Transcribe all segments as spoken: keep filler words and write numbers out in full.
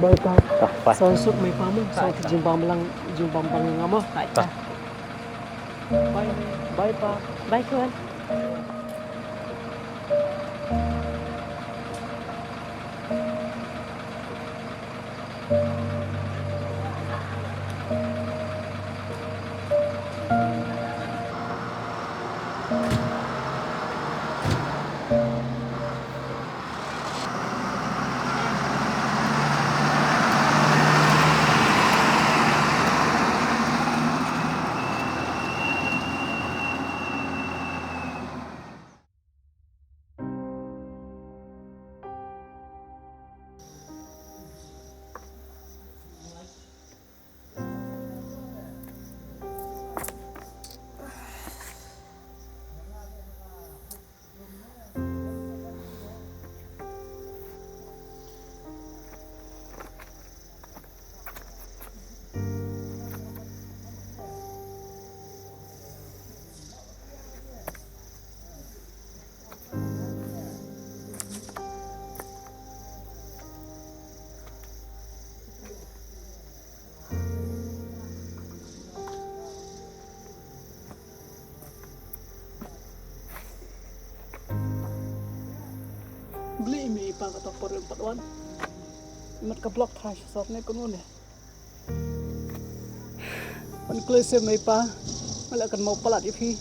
Bye pa. Sa wan suk mai pa mo. Sa wan jingbam lang, jingbam bang ïa nga mo. Bye pa. Bye pa. Bye khun. Pa, kata por pat wan. Mat ka block thrai sha sor ne kano ne. Pan kle se mei pa. Nga la kynmaw palat ïa phi.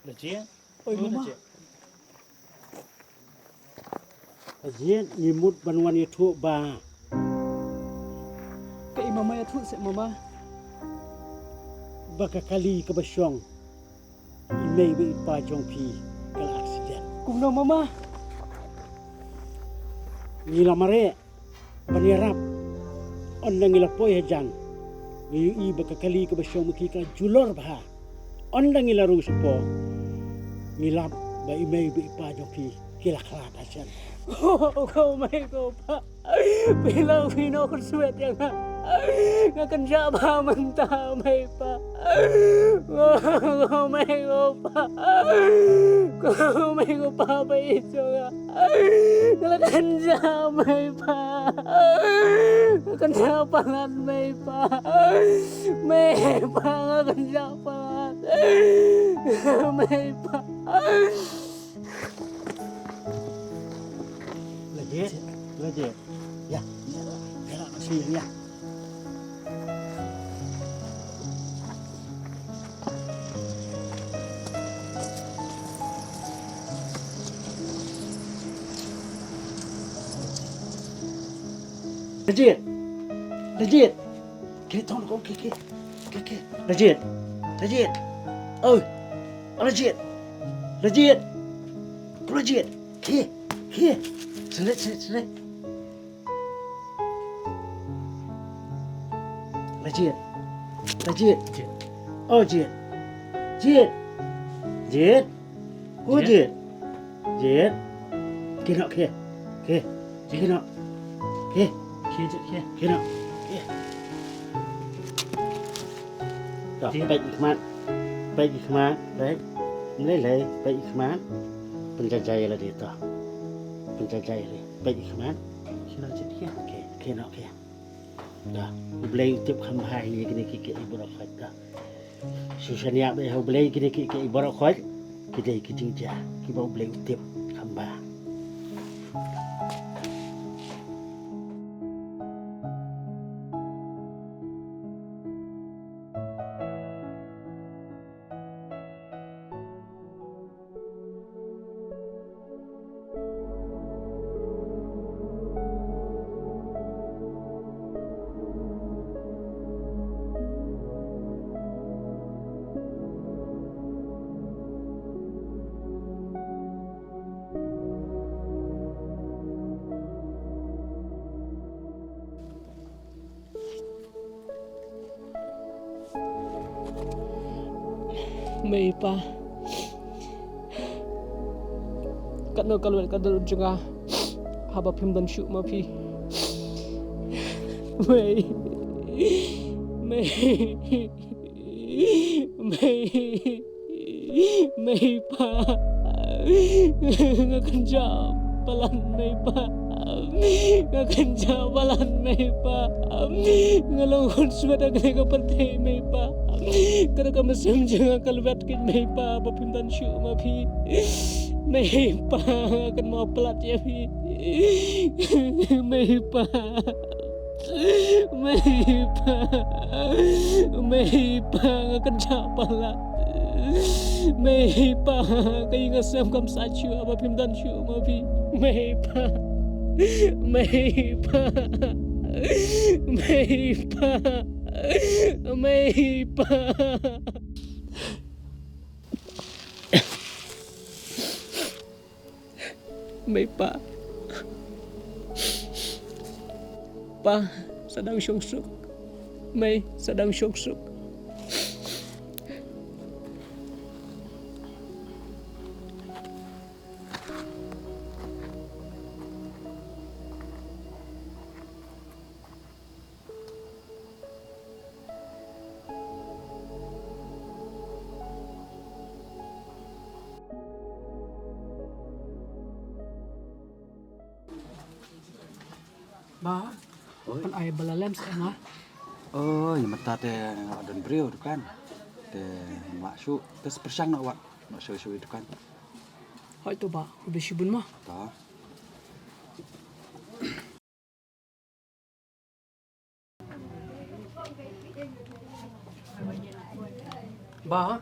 Lajie. Oi, oh, mama. Lajie. Lajie, ngi mut ban wan ïathuh ba. Ka i mama ïathuh se mama. Ba ka kali kaba shong i mei bad i pa jong phi ka la accident. Kumno mama? Ngi la mareh ban ïarap. Ynda ngi la poi hajan, ngi ïohi ba ka kali kaba shong ma phi ka la julor bha. Ynda ngi la rung shapoh, ngi lap ba i mei bad i pa jong phi ki la khlad hajan. Ko mei ko pa. Phi la phi nongkhutswet ïa nga. Nga kynjah bha mynta mei pa. Ko mei ko pa. Ko mei ko pa, pa i jong nga. Nga la kynjah mei pa. Nga kynjah palat mei pa. Mei pa, nga kynjah palat. Mei pa. Lajie, Lajie. Ïa, ïa, ïa, ïa. Lajie. Lajie. Khie, thong ko, khie, khie. Khie, khie. Lajie. Lajie. Oi. Lajie. Lajie. Ko Lajie. Khie. Khie. Sini, sini, sini. Lajie. Lajie. Jied. Oh, Jied. Jied. Jied. Ko Jied. Jied. Jied. Khie noh, khie. Khie. Jied. Khie noh. Khie. Khie, Jied, khie. Khie noh. Khie. To, Jied. Peit ki khmat. Peit ki khmat, peit. Ym lei lei, peit ki khmat. Pynjah jai ïa lade to. Pynjah jai ïa lade. Peit ki khmat. Khie noh, Jied, khie. Khie, khie noh, khie. Da, U Blei u tip kham bha ïa kine ki, ki, ki baroh khoit da. Shu shaniah beit ha U Blei kine ki, ki, ki baroh khoit. Ki dei ki jingjia kiba U Blei u tip kham bha. Mei pa. Katno ka lwet ka dur jong nga haba phim don shuh ma phi. Mei. Mei. Mei. Mei pa. Nga kynjah palat mei pa. Nga kynjah palat mei pa. Nga long khutswet ha kane ka pyrthei mei pa. Ka da ka mynsiem jong nga ka lwet kit mei pa, ba phim don shuh ma phi. Mei pa, nga kynmaw palat ïa phi. Mei pa. Mei pa. Mei pa, nga kynjah palat. Mei pa, ka ïing ka sem kam sait shuh haba phim don shuh ma phi. Mei pa. Mei pa. Mei pa. Mei pa. Mei pa. Pa, sa dang shong suk. Mei, sa dang shong suk. Ba, oi, pan ai ba la lem sa nga. Oh, ïa mynta te nga la don briew dukan. Te nga la shu, te sa pyrshang noh wat, noh shu shu dukan. Hooid to bah, khublei shibun mo. To. Bah.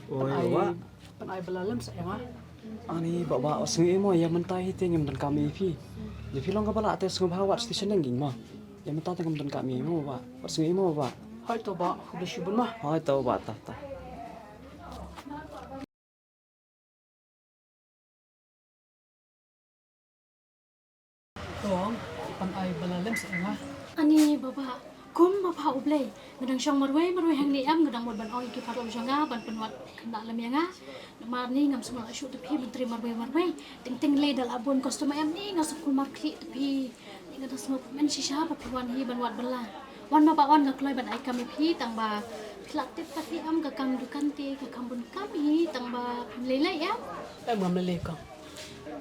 Oi, ai, bah. Pynai ba la lem sa ïa nga. Ani bah, bah, wat sngew ïa mo, ïa mynta hi te ngam donkam ïa phi. Ïa phi long kaba lah te sngewbha wat station nang ging mo. Ïa mynta te ngam donkam ïa mo bah. Wat sngew ïa mo bah. Hooid to bah, khublei shibun mo. Hooid to bah, ta ta. Kong, pynai ba la lem sa ïa nga. Ani baba, kum baba U Blei. Nga dang shong marwei marwei hangne em, nga dang mut ban ong ïa ki paralok jong nga ban pynwad khynnah lem ïa nga. Namar ni ngam sngewlah shuh te phi ban trei marwei marwei. Teng teng lei da la bun customer em ni nga sngewkhuslai khlieh te phi. Ni nga dang sngewkmen shisha ba phi wan hi ban wad bylla. Wan ma ba wan nga kloi ban ai kam ïa phi tang ba phi lah tip ka phi em ka kam dukan te ka kam bun kam hi tang ba phim lei lei em. Em ngam lei lei kong.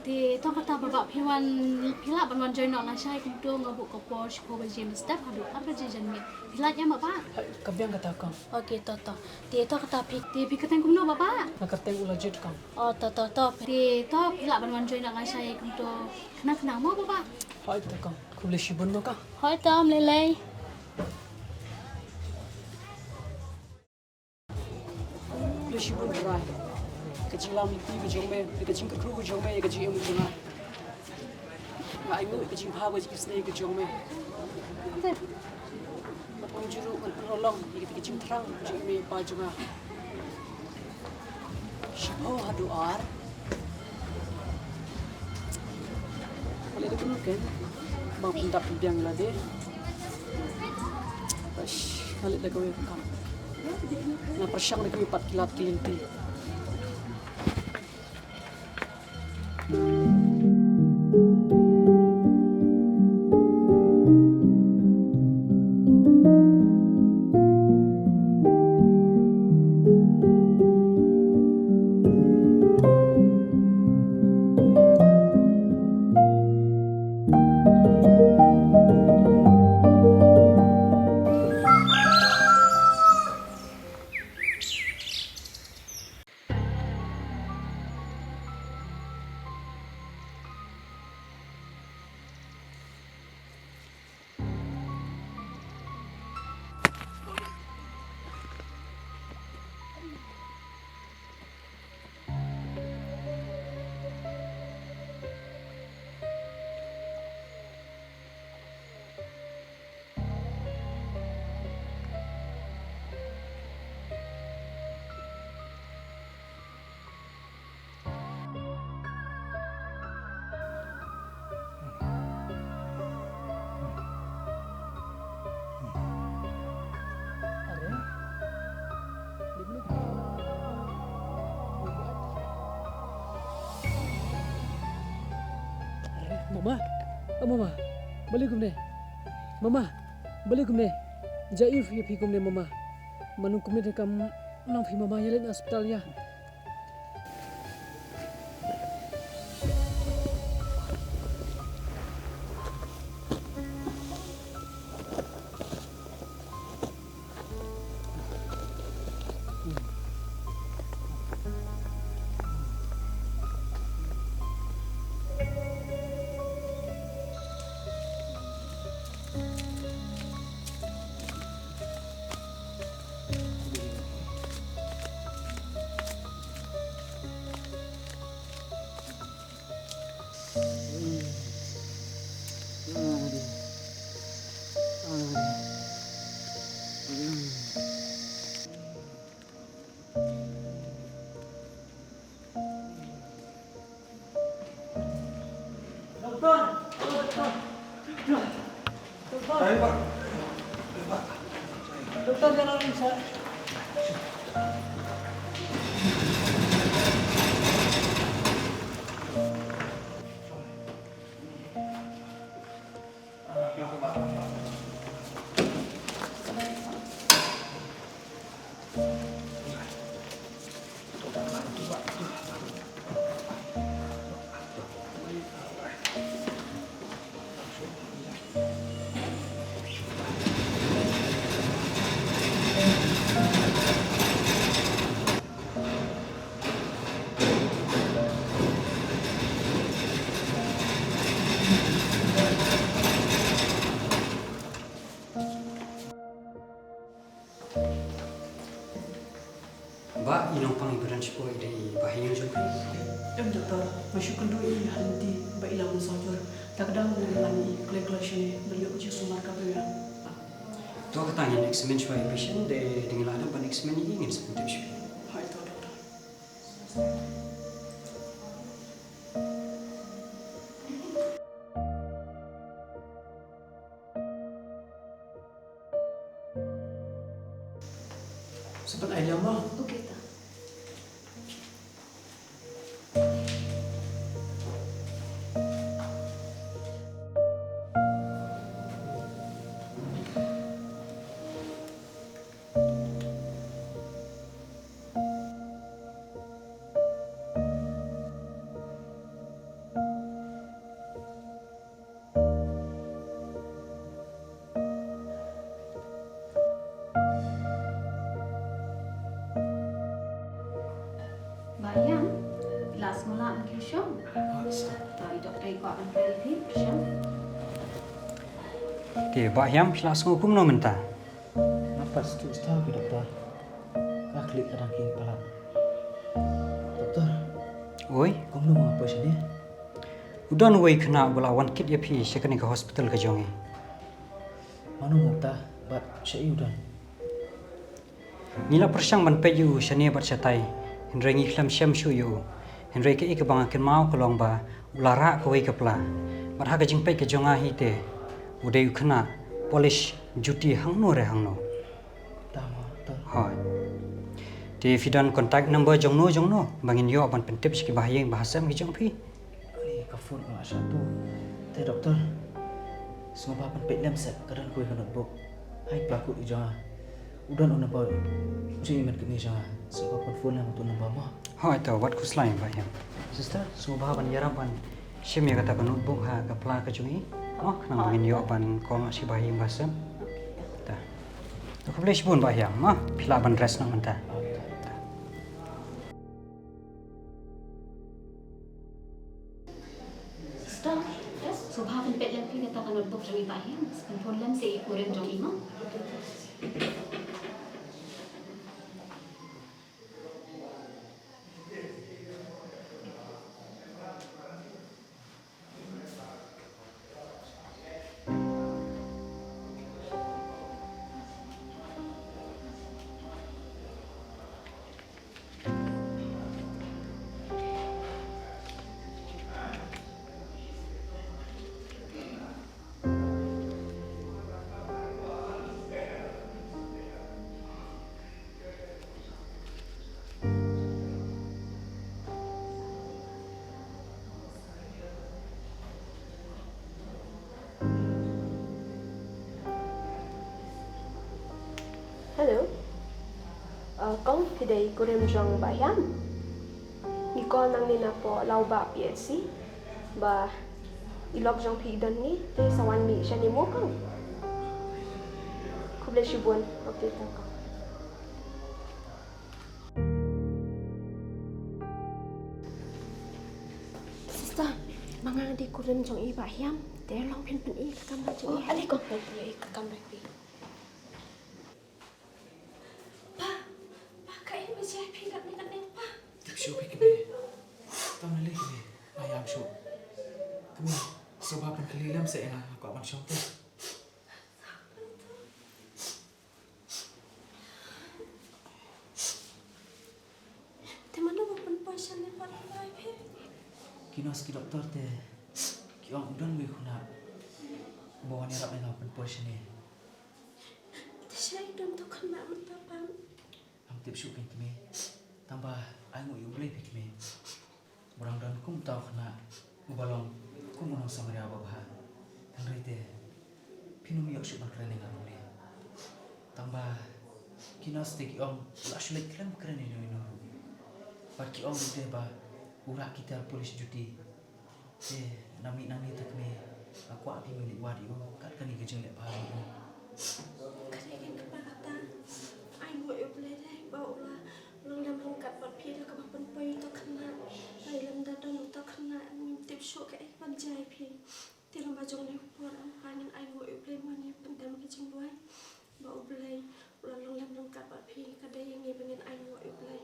Te to kata baba phi wan phi lah ban wan join noh lashai kumto nga buh ka por shiphew baje mynstep haduh ar baje janmiet. Phi lah em baba? Ka biang kata kong. Ok to to. Te to kata phi te phi kyrteng kumno baba? Nga kyrteng u Lajit kong. Oh to to to. Te to phi lah ban wan join noh lashai kumto khnang khnang mo baba? Hooid to kong. Khublei shibun mo kong. Hooid to ngam lei lei. Khublei shibun Trai. Ka jinglam lynti ka jong me, ka jingkyrkhu ka jong me, ka jingim ka jong nga. Nga ainguh ka jingbha ka jingisnei ka jong me. Nga pynjuh ruh ngan pynlong ïa ka jingthrang ka jong me pa jong nga. Shiphew haduh ar. Khalid da kunu ken. Bang pyndap biang lade. Bas, Khalid da kawei ka kam. Nga pyrshang da kawei pat ki lad ki lynti. Mama, oh mama, balei kumne? Mama, balei kumne? Jia ïa phi kumne mama. Mano kumne te kam nang phi mama, ïa leit na hospital ïa. Bah, i nongpang iba don shapoh i dei i Bah Hiang jong phi? Em, Doktor, nga shu kynduh ïa i ha lynti ba i la wan sawjor. Te ka dang ngan leit kloi kloi shane ban ïoh jingsumar kaba biang. To, kata ngin examine shuwa i patient, te dang la dang ban examine i, ngin sa pyntip shuwa. Hooid to, Doktor. Sa pyni ïa ma. Okay ta. Bah Hiam, phi la sngewlah ban kiew shong? Hooid, sister. To, i doktor i kwah ban kren ïa phi, shong. Te Bah Hiam, phi la sngew kumno mynta? Nga pat sngewthuh, sister, phi doktor. Ka khlieh ka dang khih palat. Doktor. Oi? Kumno ma nga poi shane? U don uwei u khynnah uba la wan kit ïa phi sha kane ka hospital ka jong ngi. Mano mo uta, bad shaei u don? Ngi la pyrshang ban peit ïa u shane bad shatai, hynrei ngi khlem shem shuh ïa u. Hynrei kaei kaba nga kynmaw ka long ba u la rah kawei ka pla. Bad ha ka jingpeit ka jong nga hi te, u dei u khynnah polish juti hangno re hangno. Tama, ta. Hooid. Te phi don contact number jong no jong no ba ngin ïoh ban pyntip sha ki bahaïing bahasem ki jong phi? Ani ka phone nga la shah tuh. Te doktor, sngewbha pynpeit lem seh, ka don kawei ka notebook ha i pla kut i jong nga. U don u number jong i met kmie jong nga. Sngewbha pynphone lem utu u number mo. Hooid to, wat khuslai Bah Hiam. Sister, sngewbha ban ïarap ban shim ïa kata ka notebook ha ka pla ka jong i. Mo, khnang ba ngin ïoh ban call noh sha ki bahaïing bahasem. Ta. To khublei shibun Bah Hiam, mo, phi lah ban rest noh mynta. Ta. Sister, sngewbha pynpeit lem phi kata ka notebook jong i Bah Hiam. Pynphone lem seh ïa i kurim jong i mo. Hello. Uh, kong, phi dei kurim jong Bah Hiam? Ngi call nangne napoh Lawbah P H C ba i lok jong phi i don ngi, te sa wan mih shane mo kong. Khublei shibun. Okay, tang kong. Sister, ma nga dei kurim jong i Bah Hiam, te long phin pyni ka kamra jong i. Oh, ale kong, phin pyni ka kamra phi. Pa, pa, kaei ba jia phi katne katne pa? Tip shuh phi kmie. Tang lei kmie. Nga ïam shuh. Kmie, sngewbha pynkhih lem seh ïa nga, nga kwah ban shong te. Te mano ba pynpoi shane pat, phi? Ki nurse ki doktor te ki ong u don uwei u khynnah ba wan ïarap ïa nga pynpoi shane. Te shaei don uta u khynnah mynta pat? Ngam tip shuh kein kmie. Tangba ainguh ïa U Blei phi kmie. Ba dang don kum uta u khynnah uba long kum u nongsngewbha babha. Hynrei te phin ym ïoh shuh ban kren ïa nga kumne. Tangba ki nurse te ki ong u la shu leit khlem kren ïano ïano ruh. Bad ki ong ruh te ba u rah ki tiar police duty. Te na mih nangne te kmie, nga kwah phi mih leit wad ïa u kat kane ka jingleh bha ïa u. Ka dei kein kpa kata. Ainguh ïa U Blei de ba u la long lem ryngkat bad phi da kaba pynpoi uta u khynnah. Ba lymda don uta u khynnah ngim tip shuh kaei ban jia ïa phi. Te lyngba jong une u por, em pa, ngin ainguh ïa U Blei, mane pyndem ka jingduwai ba U Blei u la long lem ryngkat bad phi. Ka dei ïa ngi ba ngin ainguh ïa U Blei.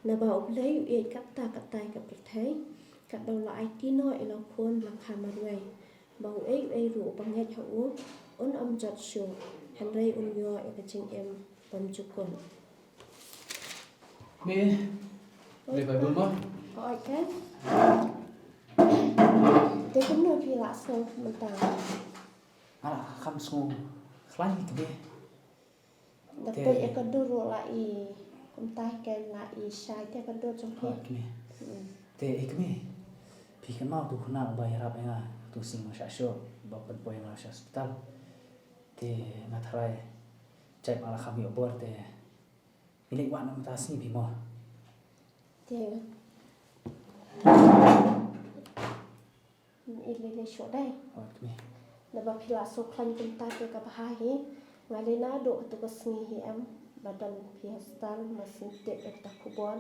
Naba U Blei u ïeit katta katta ïa ka pyrthei, katba u la aiti noh ïa u Khun ba la kha marwei, ba uei uei ruh uba ngeit ha u un ym jot shuh, hynrei un ïoh ïa ka jingim bymjukut. Me, me Bible mo? Hooid, kan. Te kumno phi la sngew mynta? Nga la kham sngew khlaiñ hi kmie. Da peit ïa ka dur ruh la i kumta hi, kan, la i shai te ka dur jong phi. Hooid kmie. Hmm. Te i kmie, phi kynmaw utu u khynnah uba ïarap ïa nga utu u sngi ba shah shuh, ba pynpoi ïa nga sha hospital. Te nga tharai jait ba la kham ïoh bor te ngi leit wad noh mynta sngi phi mo. Te i lei lei shuh dei. Hooid kmie. Naba phi la sngew khlaiñ kumta te ka bha hi. Nga lei naduh katu ka sngi hi em, ba don phi hospital, ma sngewtip ïa kata ka khubor.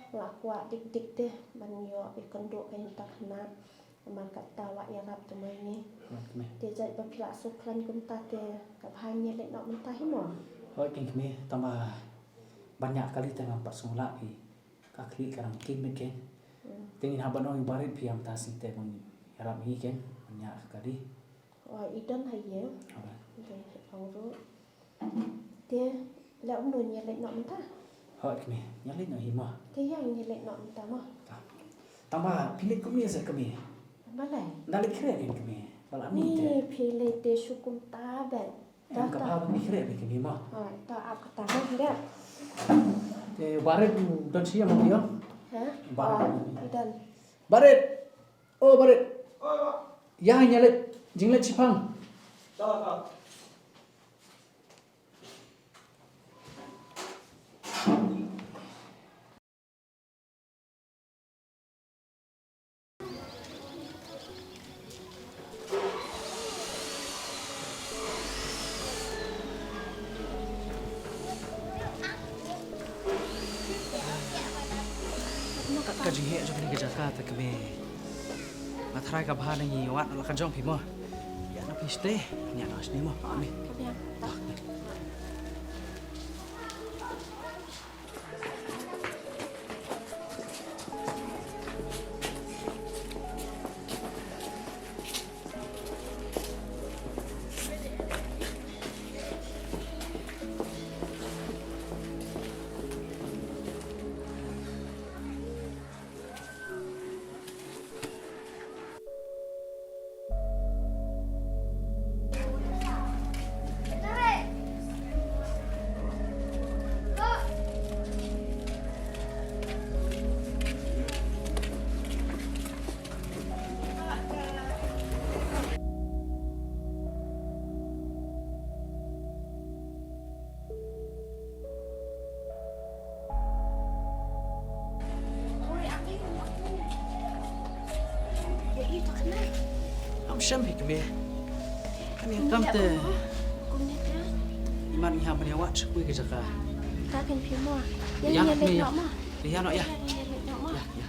Nga la kwah dik dik te ban ïoh ïakynduh ïa kata ka khynnah. Namar kata u la ïarap jong ngi. Hooid kmie. Te jait ba phi la sngew khlaiñ kumta te ka bha, ngi leit noh mynta hi mo. Hooid kmie, tangba ban ñiah kali te ngam pat sngew lah phi. Ka khlieh ka dang king beit kein. Hmm. Te ngin hap ban ong ïa u Barit phi ïa mynta sngi te ban ïarap ïa ngi kein ban ñiah ka kali. O, i don ha ïing. Hooid. Te ong ruh. Te leh kumno, ngi leit noh mynta? Hooid kmie, ngi leit noh hi mo. Te ïa ngi leit noh mynta mo. Ta. Tangba phi leit kumne sa kmie. Balei? Nda leit khreh kein kmie. Ba la mih te. Ni phi leit te shu kumta beit. Em, ka bha ba ngi khreh beit kmie mo. Oh, to ap kata mo, dep. Te Barit u don shi ïa mo ïa. Ha? Barit. Oh, i don. Barit. Oh, Barit. Ïa, ïa leit. Jingleit shipang. Ka jingheh jong kane ka jaka te kmie. Nga tharai ka bha ngi wad la ka jong phi mo. Ïa na phi shatei, ïa na shatei mo. Kmie. Am sham hi kmie. Kmie kam te. Imat ngi ha mane wat shu kui ka jaka. Ka kan phi mo. Ïa, ïa, ïa, ïa. Ïa, no, ïa. Ïa, ïa.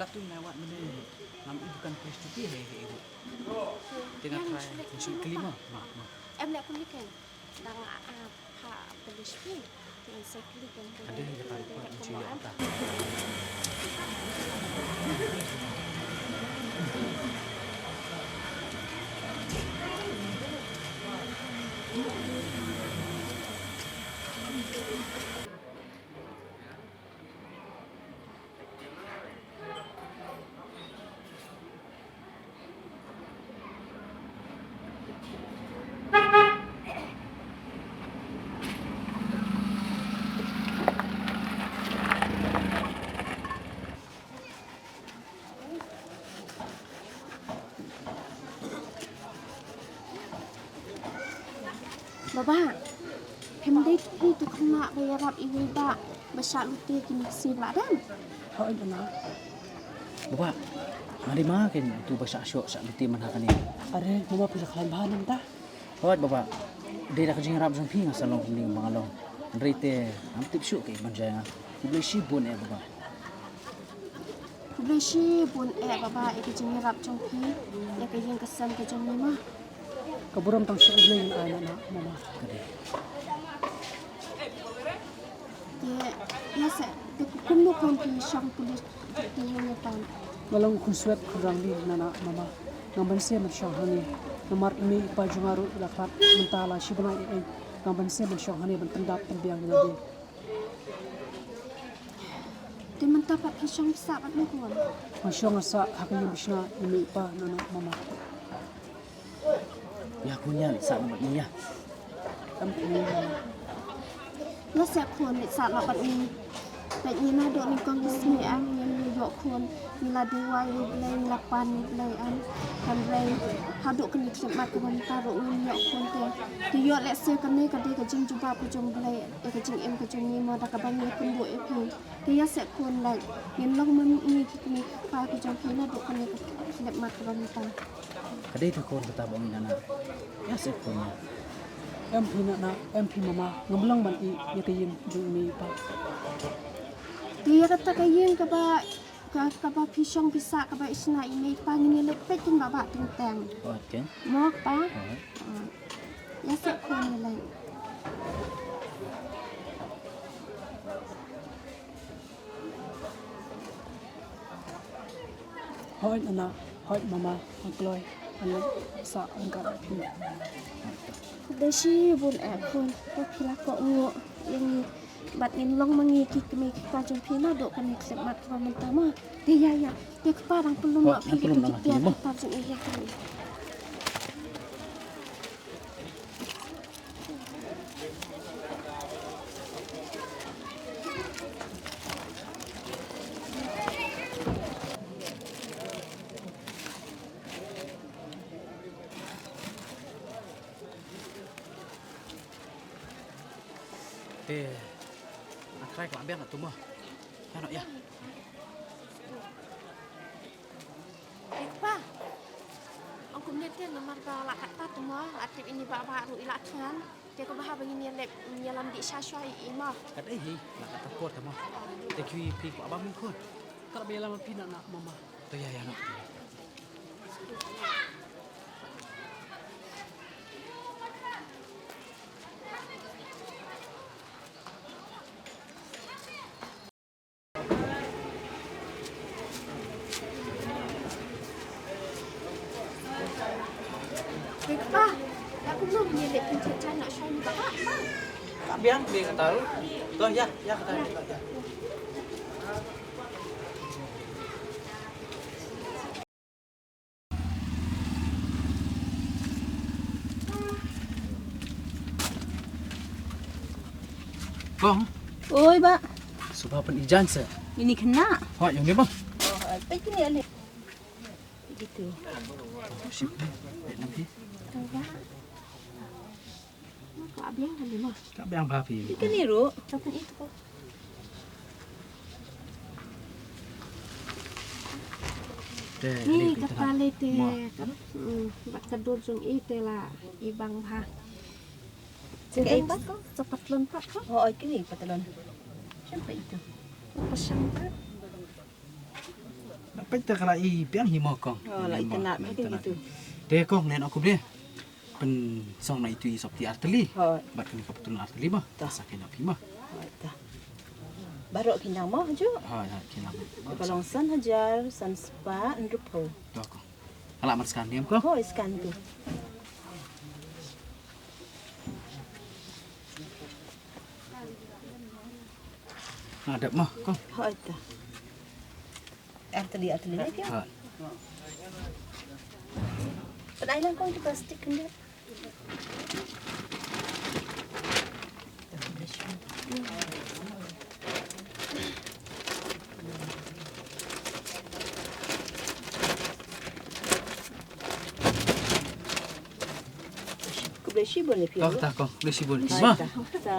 Katun na wat mene ngam i dukan plis tuti he he ibu. Tengah try shu kli mo. Ma, ma. Em leh pun ni kan. Dang a, a, pha police pi. Tin sa klik kan. Ada yang kata report ni cuy kata. Baba, phim dei hi tu khynnah ba ïarap iwei ba, ba shah lute kine ki sngi ba la dep? Hooid, Baba. Baba, nga dei ma kein tu ba shah shoh shah lute man ha kane. Are, Baba, phi la khlaiñ bha ne mynta? Hooid baba. Dei da ka jingïarap jong phi nga sa long kumne ba nga long. Hynrei te ngam tip shuh kaei ban jia ïa nga. Khublei shibun eh baba. Khublei shibun eh baba ïa ka jingïarap jong phi ïa ka ïing ka sem ka jong ngi ma. Ka burom tang sha U Blei ngin ai na na mama. Ka dei. Te ïa se te kumno khun phi shong pulit te ïa ïa tan. Nga long khun swet khun rangli na na mama. Ngam banse ban shong hangne. Namar i mei i pa jong nga ruh la khlad mynta la shi bnai ei ei. Ngam banse ban shong hangne ban pyndap pynbiang ïa lade. Te mynta pat phi shong phi sah bad no khun? Nga shong nga sah ha ka ïing bishna i mei i pa na na mama. Ïa khun ïa leit sah noh bad ngi ïa. Em khun. Ïa se khun leit sah noh bad ngi. Bad ngi naduh nyngkong ka sngi em ngim ïoh khun. Ngi la duwai ïa U Blei ngi la pan ïa U Blei em. Hynrei haduh kane ka khyllipmat kaba mynta ruh ngim ïoh khun te. Te ïoh lehse kane ka dei ka jingjubab ka jong U Blei ïa ka jingim ka jong ngi mo da kaba ngi ïakynduh ïa phi. Te ïa se khun leit ngin long ma ngi ki kmie ki kpa ki jong phi naduh kane ka khyllipmat kaba mynta. Ka dei te khun kata ba ong i nana. Ïa se khun ïa. Em phi nana, em phi mama, ngam long ban ïeh ïa ka ïing jong i mei i pa. Te ïa kata ka ïing kaba, ka, kaba phi shong phi sah kaba i shna i mei i pa ngin ïa leit peit kin ba ba teng teng. Okay. Mo pa? Ïa se khun ïa leit. Hooid nana, hooid mama, hooid kloi, hooid sa angkat phi. Khublei shibun eh khun, ba phi la kohnguh ïa ngi bad ngin long ma ngi ki kmie ki kpa jong phi naduh kane ka khyllipmat kaba mynta mo. Te ïa ïa, te kpa dang pynlong ma phi ki kmie ki kpa jong ngi ïa kane. Te nga trai ka la biang atu mo. Ïa noh ïa. Ïa kpa. Ong kumne te namar ba la katta tu mo, la tip ïa ini ba ba ruh i la thiang. Te kaba haba ngin ïa leit ngin ïa lam dih sha shuwa ïa i mo. Ka dei hi, la katta por te mo. Te kiwei phi kwah ba mih khun. Ka la ba ïa lam phi na na mama. To ïa ïa noh. Wei kpa, ïa kumno ngin ïa leit pynjah jaiñ noh shuwa ïa i bah. Ka biang, biang kata ruh. To ïa, ïa kata ruh. Kong. Oi, bah. Suba pyn-i jaiñ se. Ini kena. Hooid, ïa une, bah. Oh, peit kine ale. Gitu. Shim, peit lang phi. Oi, bah. Ka biang kali mo. Ka biang bha phi. Ïa kane ruh. Ka pyn-i to. Te, ni kata le te. Bad ka dur jong i te la i bang bha. Te ka i bang bha ko? Sa patlon pat ko? Oh, oi kine patlon. Shim pat ito. Pashang pat. Peit te ka la i biang hi mo kong. Oh, la i tnat mo kine tu. Te kong len aku bri. Pynsong na itu i sopti artylli. Hooid. Bad kane ka patlon artylli mo. Sa kynjah phi mo. Hooid ta. Baroh kynjah mo ju. Hooid, hooid kynjah. Ka long san hajar san spah hynriewphew. To kong. Ka la mar scan niam kong. Hooid scan tu. Nga dep mo kong. Hooid ta. Artylli, artylli lagi. Ha. Pynai lang kong tu plastik kan dia. Khublei shibun ïa phi. Kong ta kong, khublei shibun ïa phi. Hooid ta.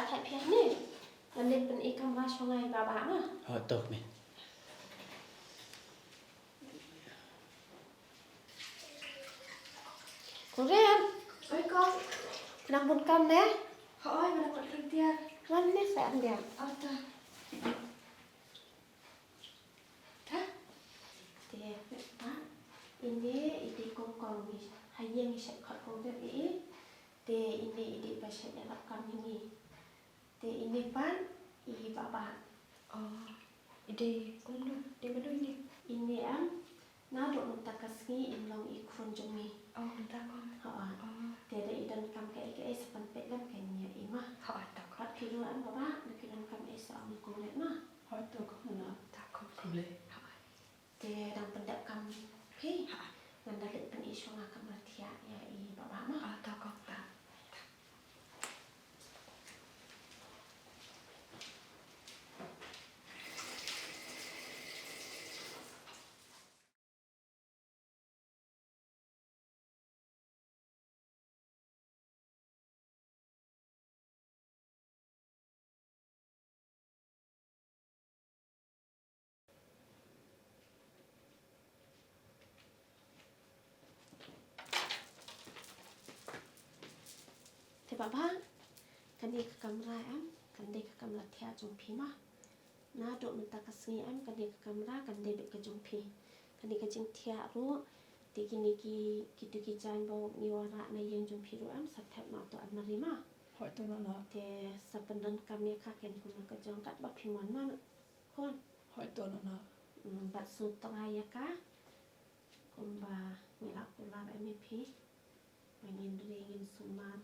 Thait phi hangne. Ngan leit pyni kamra sha nga ïa i Bah Bah ma. Ho, to kmie. Kurim. Oi kong. Nang bun kam ne? Hooid, nga dang kot frontier. Wan ne sa ynda. Ata. Te, Bah, ine i dei kong kong ngi ha ïing ngi shait khot kong bad i. Te ine i dei ba shait ïarap kam ïa ngi. Te ine pat i Bah Bah. Oh, i dei kumno? Dei mano ine? Ine em, naduh mynta ka sngi in long i khun jong ngi. Oh, kumta kong. Hooid. Oh. Te da i donkam kaei kaei sa pynpeit lem kein ïa i ma. Hooid, to kong. Bad phi ruh em Bah Bah, da phi donkam ei sa ong ïa kong leh ma. Hooid, to kong. Hooid, to kong. Khublei. Hooid. Te dang pyndep kam phi. Hooid. Ngan da leit pyni sha nga kamra thiah ïa i Bah Bah ma. Ah, to kong, to. Te Bah Bah, kane ka kamra em, kan dei ka kamra thiah jong phi ma. Naduh mynta ka sngi em, kane ka kamra kan dei beit ka jong phi. Kane ka jingthiah ruh, te kine ki, kitu ki jaiñ ba ngi wanrah na ïing jong phi ruh em, sa thep noh ha tu almari ma. Hooid to nana. Te sa pyndonkam ïa ka kein kumno ka jong katba phi mon ma. Khun. Hooid to nana. Mm, bad sngewthuh ïa ka. Kumba ngi la kular em ïa phi. Ba ngin ri ngin sumar.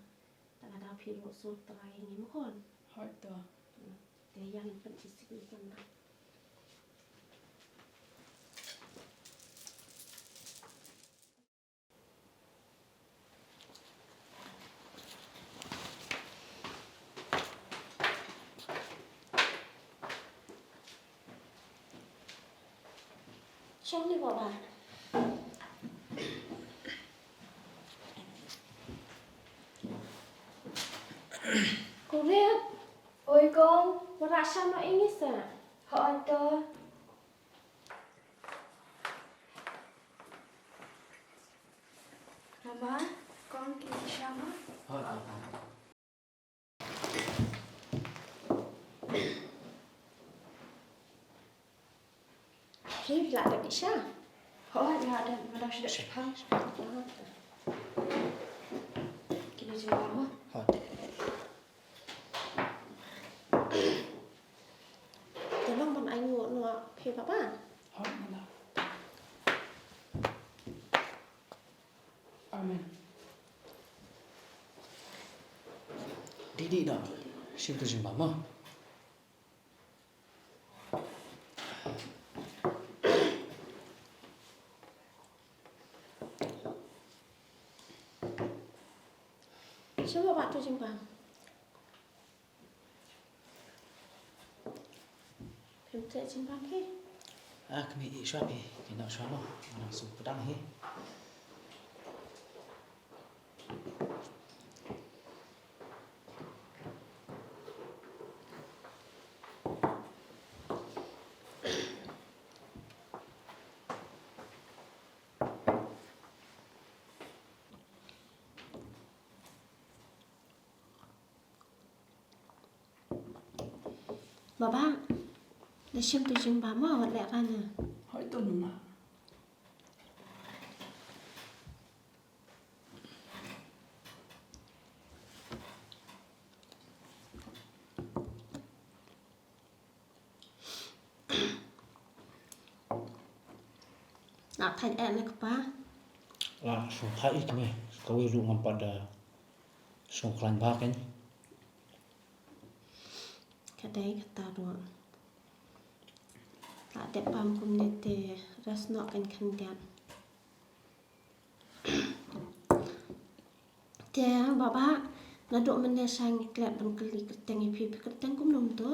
Tang da phi ruh sngewthuh ïa ngi ma khun. Hooid to. Mm, te ïa ngin pyni sha ki kamra. Shong ne Bah Bah. Kurim. Oi kong. Wanrah sha noh ïa ngi sa. Hooid to. Mama, kong ki sha ma? Hooid. Phi la dep ïa sha? Hooid, nga dep, nga dang shu dep shaphang. Kine jingbam ma? Hooid. Te long ban ainguh noh phi Bah Bah? Hooid, nga la. Amen. Dih dih noh. Shim tu jingbam ma. Shu Bah Bah tu jingbam. Phim treh jingbam hi. Ah, kmie ïeh shuwa phi, ki noh shuwa mo. Nga nang shu pdang hi. Bah Bah, da shim tu jingbam mo, wat leh rana. Hooid to nana. La thait eh ne kpa? La sngewthait ïa kmie, kawei ruh ngam pat da sngewkhlaiñ bha kein. Ka dei kata ruh. La dep bam kumne te rest noh kein khyndiat. Te Bah Bah, naduh mynne sha ngi klet ban kylli kyrteng ïa phi, phi kyrteng kumno mynta?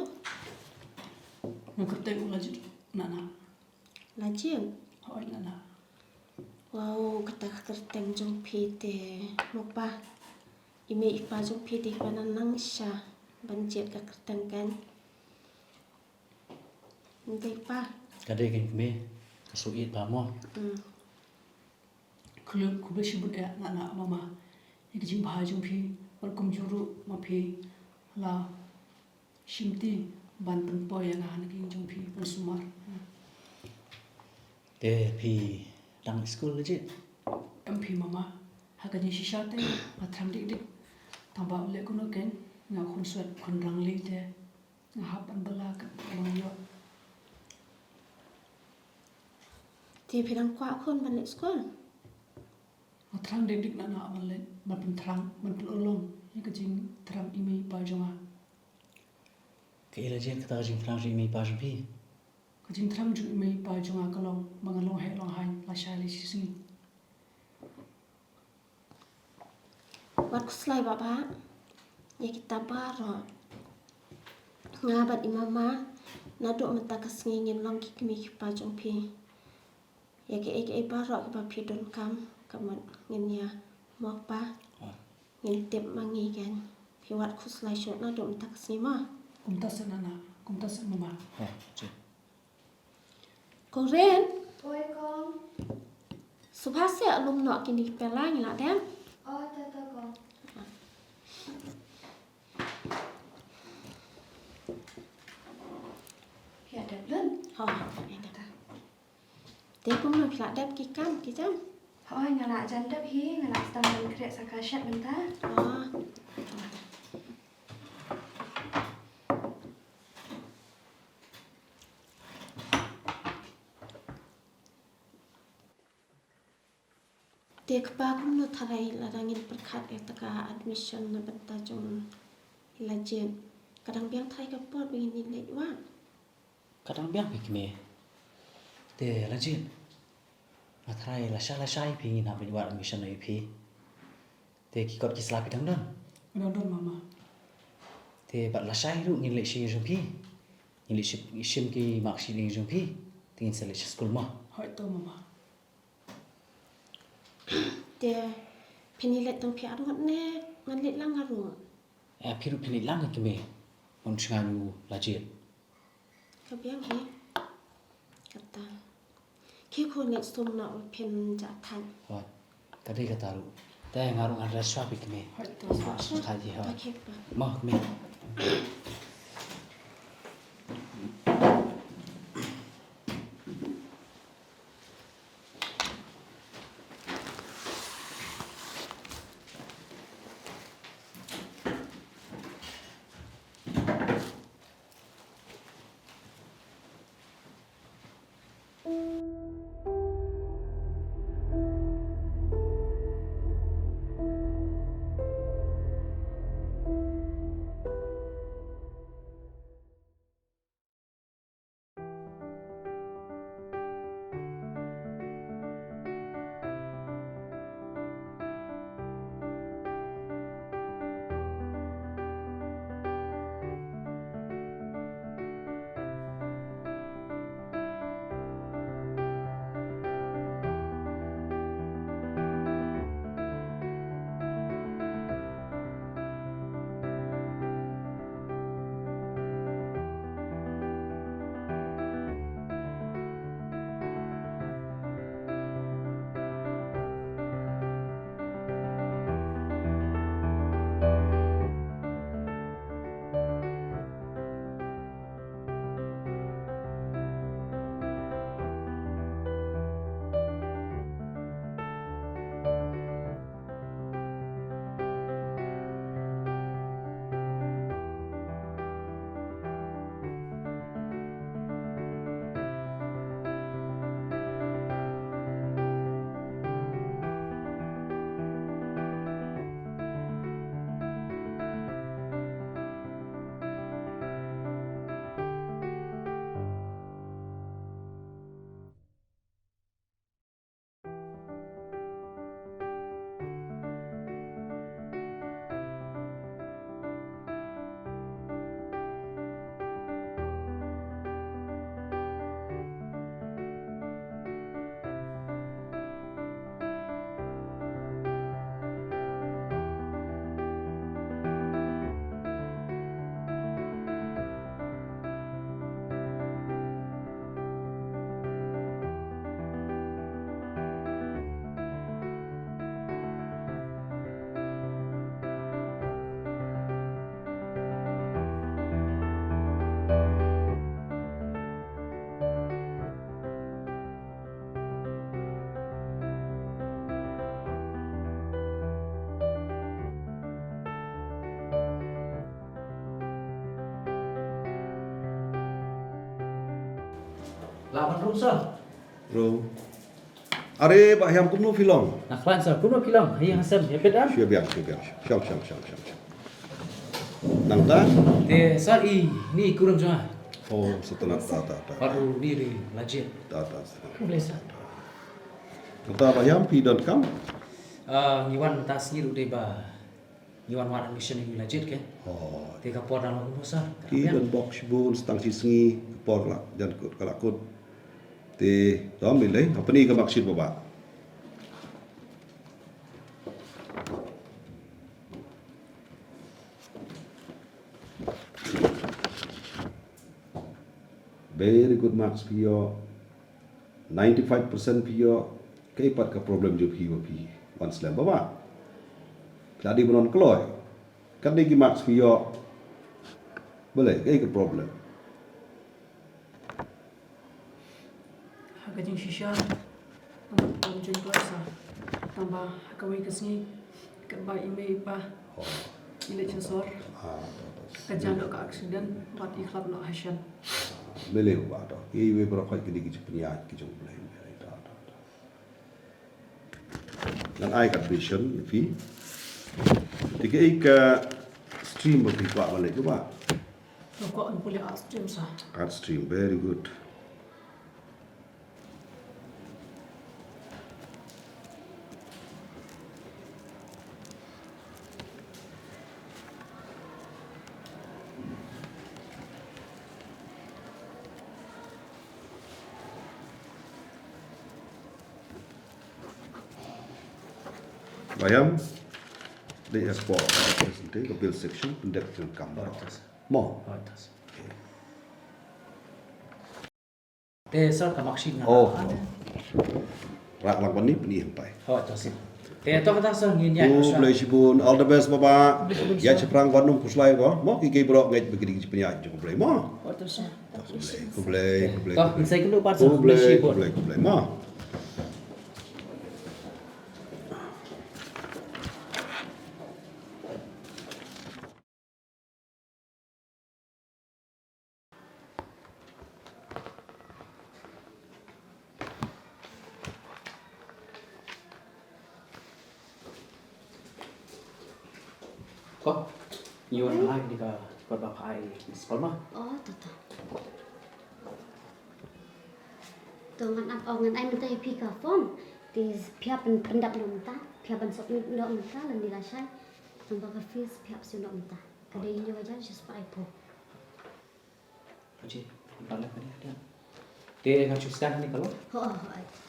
Nga kyrteng u Lajit nana. Lajit? Hooid nana. Wow, kata ka kyrteng jong phi te, mo kpa. I mei i pa jong phi te kiba nang nang sha. ban jied ka kyrteng kan. Ym dei pa. Ka dei kan kmie, ka shu ïeit ba mo. Hmm. Khublei, khublei shibun eh na na mama. Ïa ka jingbha jong phi, bad kumjuh ruh ma phi la shimti ban pynpoi ïa nga na ka ïing jong phi ban sumar. Te phi dang skul la jied? Em phi mama. Ha ka jingshisha te nga thrang dik dik. Tang ba u leh kumno kein nga khun swet khun rangli te nga hap ban bylla ka long ïoh. Te phi dang kwah khun ban leit skul? Nga thrang dik dik na na ban leit ban pynthrang ban pynurlong ïa ka jingthrang i mei i pa jong nga. Kaei la jied kata ka jingthrang jong i mei i pa jong phi? Ka jingthrang jong i mei i pa jong nga ka long ba ngan long heh long haiñ lashai lashisngi. Wat khuslai Bah Bah ïa kita baroh. Nga bad i mama naduh mynta ka sngi ngin long ki kmie ki kpa jong phi. Ïa kiei kiei baroh kiba phi donkam ka mut ngin ïa mok ba ngin tip ma ngi kan. Phi wat khuslai shuh naduh mynta ka sngi mo. Kumta seh na na, kumta seh mama. Ha, jin. Ko Ren. Oi kong. Sngewbha seh lum noh kine ki pela ngi la dep. Oh, to to kong. Phi la dep lut? Ho, ho, phi la dep. Te kumno phi la dep ki kam ki jam? Hooid, nga la jan dep hi, nga la sdang ban khreh sa ka shet mynta. Oh. Te kpa kumno tharai lada ngin pyrkhat ïa kata ka admission na bynta jong Lajit. Ka dang biang tharai ka por ba ngin ïa leit wad. Ka dang biang phi kmie. Te Lajit. Nga tharai lashai lashai phi ngin hap leit wad admission ïa phi. Te ki kot ki sla phi dang don? Dang don mama. Te bad lashai ruh ngin leit sha ïing jong phi. Ngin leit shim, shim ki marksheet ïing jong phi. Te ngin sa leit sha skul mo. Hooid to mama. Te phin ïa leit tang phi arngut ne ngan leit lang nga ruh? Eh, phi ruh phin leit lang ka kmie. Ngan sngewbha ïa u Lajit. Ka biang hi. Kata. Ki khun leit sum noh phin jah thait. Hooid. Ka dei kata ruh. Te nga ruh ngan rest shuwa phi kmie. Hooid to. Sum thait hi hooid. Okay pa. Mo kmie. Lah ban rung sir. Rung. Are Bah Hiam, kumno phi long? Nga khlaiñ sir, kumno phi long? Ha ïing ha sem ïa bit em? Shu biang, shu biang. Shong, shong, shong, shong, shong. Nangta? Te sir, i ni kurim jong nga. Oh, sngewtynnat, ta ta ta. Bad u ni ri la jied. Ta ta. Khublei sir. Nangta Bah Hiam, phi don kam? Ah, ngi wan mynta sngi ruh dei ba ngi wan wad admission ïa ngi la jied ke. Oh. Te ka por dang long kumno sir? Ki don bok shibun, tang shi sngi ka por ka la jan kut, ka la kut. Te to, ym lei, hapdeng ka marksheet Bah. Very good marks phi ïoh. Ninety-five percent phi ïoh. Kaei pat ka problem jong phi ba phi wan slem Bah? Phi la dei ban wan kloi. Katne ki marks phi ïoh. Balei, kaei ka problem? Ha ka jingshisha, tang ban jingkloi sir. Tang ba ha kawei ka sngi, katba i mei i pa, oh, i leit sha sor, ah, to, to, ka jan noh ka accident bad i khlad noh ha shen. Ym lei Bah, to. Kiwei baroh ki dei ki jingpynïaid ki jong U Blei. To, to, to. Ngan ai ka admission ïa phi. Te kaei ka stream ba phi kwah ban leit Bah? Nga kwah ban pule art stream sir. Art stream, very good. Bah Hiam, dei ha ka por, ka bill section, pyndep jingkam baroh. Mo? Te sir, ka marksheet nga. Oh. Rak lang ban ni, pyni hangtai. Oh, to sir. Te to kata sir, ngin ïa. Khublei shibun, all the best Bah. Khublei shibun, ïa sir. Shaphrang wat nym khuslai Bah. Mo, kiwei baroh ngeit ba ki dei ki jingpynïaid jong U Blei Bah. Oh, to sir. Khublei, khublei, khublei. To, khublei. Ngin sa ïakynduh pat sir, khublei shibun. Khublei, khublei Bah. Ko, ngi wan ai kane ka kot ba pha ai principal ma. Oh, to to. To ngan ap, oh, ngan ai mynta ïa phi ka form. Te phi hap pyn-, pyndap noh mynta, phi hap ban submit noh mynta lane lashai. Tang ba ka fees phi hap siew noh mynta. Ka dei hynñiew hajar shispah laiphew. Aji, ba leh kane dia. Te nga shu scan kane ka lo? Ho, ho, ho.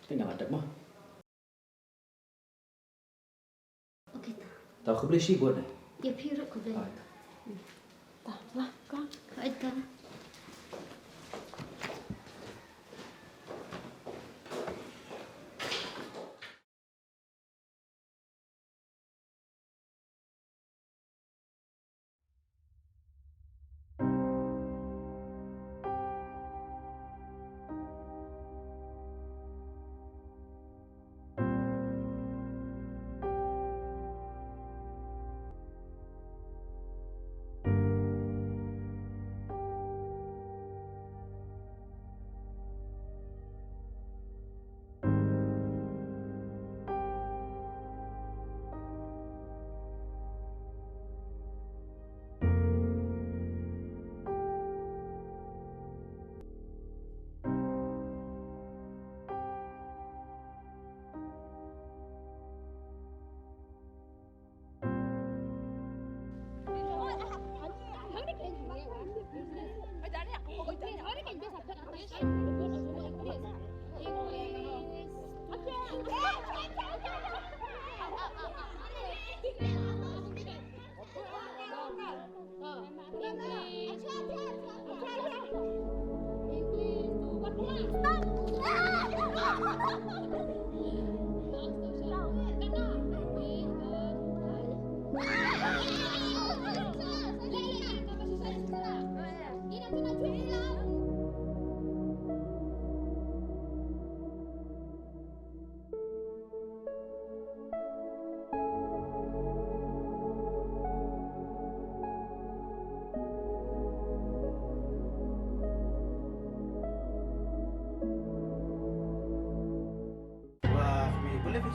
Te nga la dep ma. Okay, ta. Ta khublei shibun eh. Ïa phi ruh khublei. Ah, ta. Ta, la, ka. Ka, ta.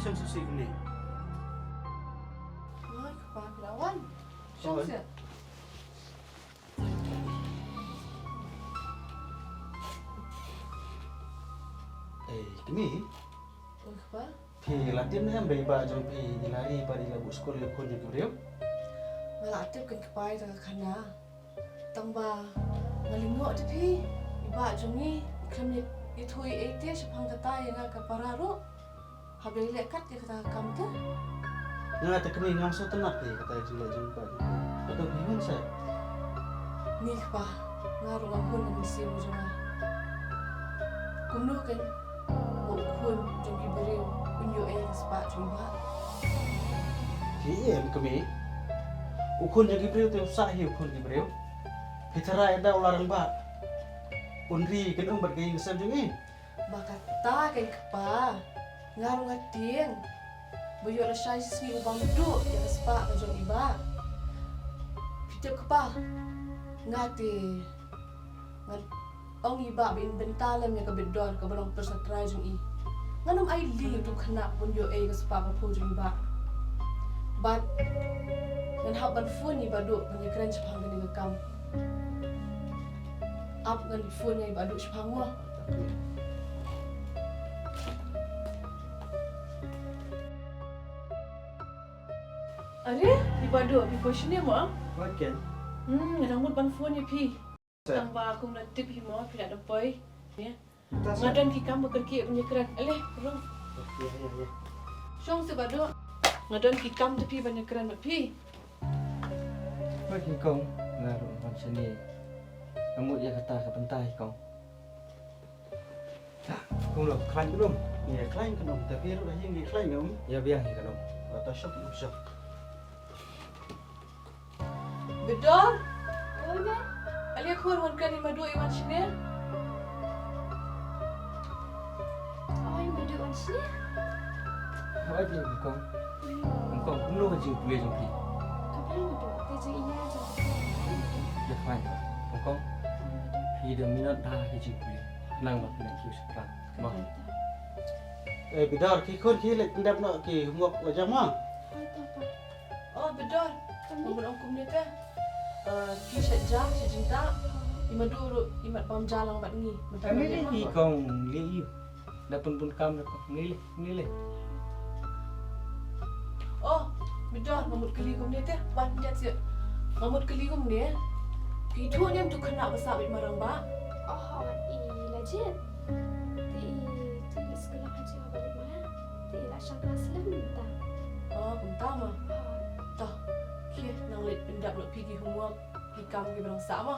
Shong suk sih kumne. Oi, kpa phi la wan. Shong sih. Eh, kmie. Oi, kpa. Phi la tip ne em ba i bah jong phi i la ri bad i la buh skul ïa u khun jong ki briew? Nga la tip keiñ kpa ïa kata ka khana. Tang ba nga lyngngoh te phi, i bah jong ngi i khlem ïathuh ei ei te shaphang kata ïa nga ka para ruh. Haba i leh kat ïa kata ka kam te. Nga te kmie ngam sngewtynnat ïa kata ka jingleh jong i bah jong phi. Hato phi hun seh? Ni kpa, nga ruh nga hun na mynsiem jong nga. Kumno keiñ ba u khun jong ki briew un ïoh ei ka spah jong i bah? Phi ïohi em kmie? U khun jong ki briew te u sah hi u khun ki briew. Phi tharai da u la rangbah un ri kynum bad ka ïing ka sem jong i? Ba kata keiñ kpa, nga ruh nga tieng ba ïoh lashai shisngi u bam duh ïa ka spah ka jong i bah. Phi tip kpa, nga te ngan ong i bah ba in bynta lem ïa ka Bitdor kaba long pyrsa trai jong i. Ngan ym ailad ïa uto u khynnah ban ïoh ei ka spah ka phew jong i bah. Bad ngan hap ban phone ïa i bah Duh ban ïakren shaphang kane ka kam. Ap ngan phone ïa i bah Duh shaphang mo. Are, i bah Duh, phi poi shane mo? Wat ken. Hmm, nga dang mut ban phone ïa phi. Tang ba kum nga tip hi mo, phi la dep poi. Nga don ki kam ba kyrkieh ban ïakren. Ale, rung. Shong seh bah Duh. Nga don ki kam te phi ban ïakren bad phi. Wat ken kong, nga ruh ngan shane. Nga mut ïa kata ka bynta hi kong. Kumno, khlaiñ khnum? Ïa khlaiñ khnum, te phi ruh ha ïing ïa khlaiñ khnum? Ïa biang hi khnum. Kata shop, shop. Bitdor. Oi, me. Ale khun wan kren i Maduh i wan shane. Oi, Maduh wan shane. Oi, Maduh, kong. Kong, kumno ka jingpule jong phi? Ka bha Maduh, ka jingïaid jong phi. Ïa khlaiñ, kong. Phi da minot da ka jingpule. Nang ba phi nang kiew shaphrang. Mo. Eh, Bitdor, ki khun ki leit pyndep noh ki homework la jong mo. Oh, Bitdor. Nga mut ong kumne te. Eh, phi shet ja, shet jingtah. I Maduh ruh i mat bam ja lang bad ngi. Mynta ngi leh hi kong, leh ïa u. Da pynbun kam da kong. Ngi leh, ngi leh. Oh, Bitdor, nga mut kylli kumne te. Wan, jat sih. Nga mut kylli kumne. Phi ithuh ne em uto u khynnah ba sah bad i Marangbah? Oh, i la jied. Te i tu i skul ha ju ha ba leit ma. Te i la shang klas lem mynta. Oh, kumta ma. To. Khie nang leit pyndep noh phi ki homework, ki kam kiba dang sah ma.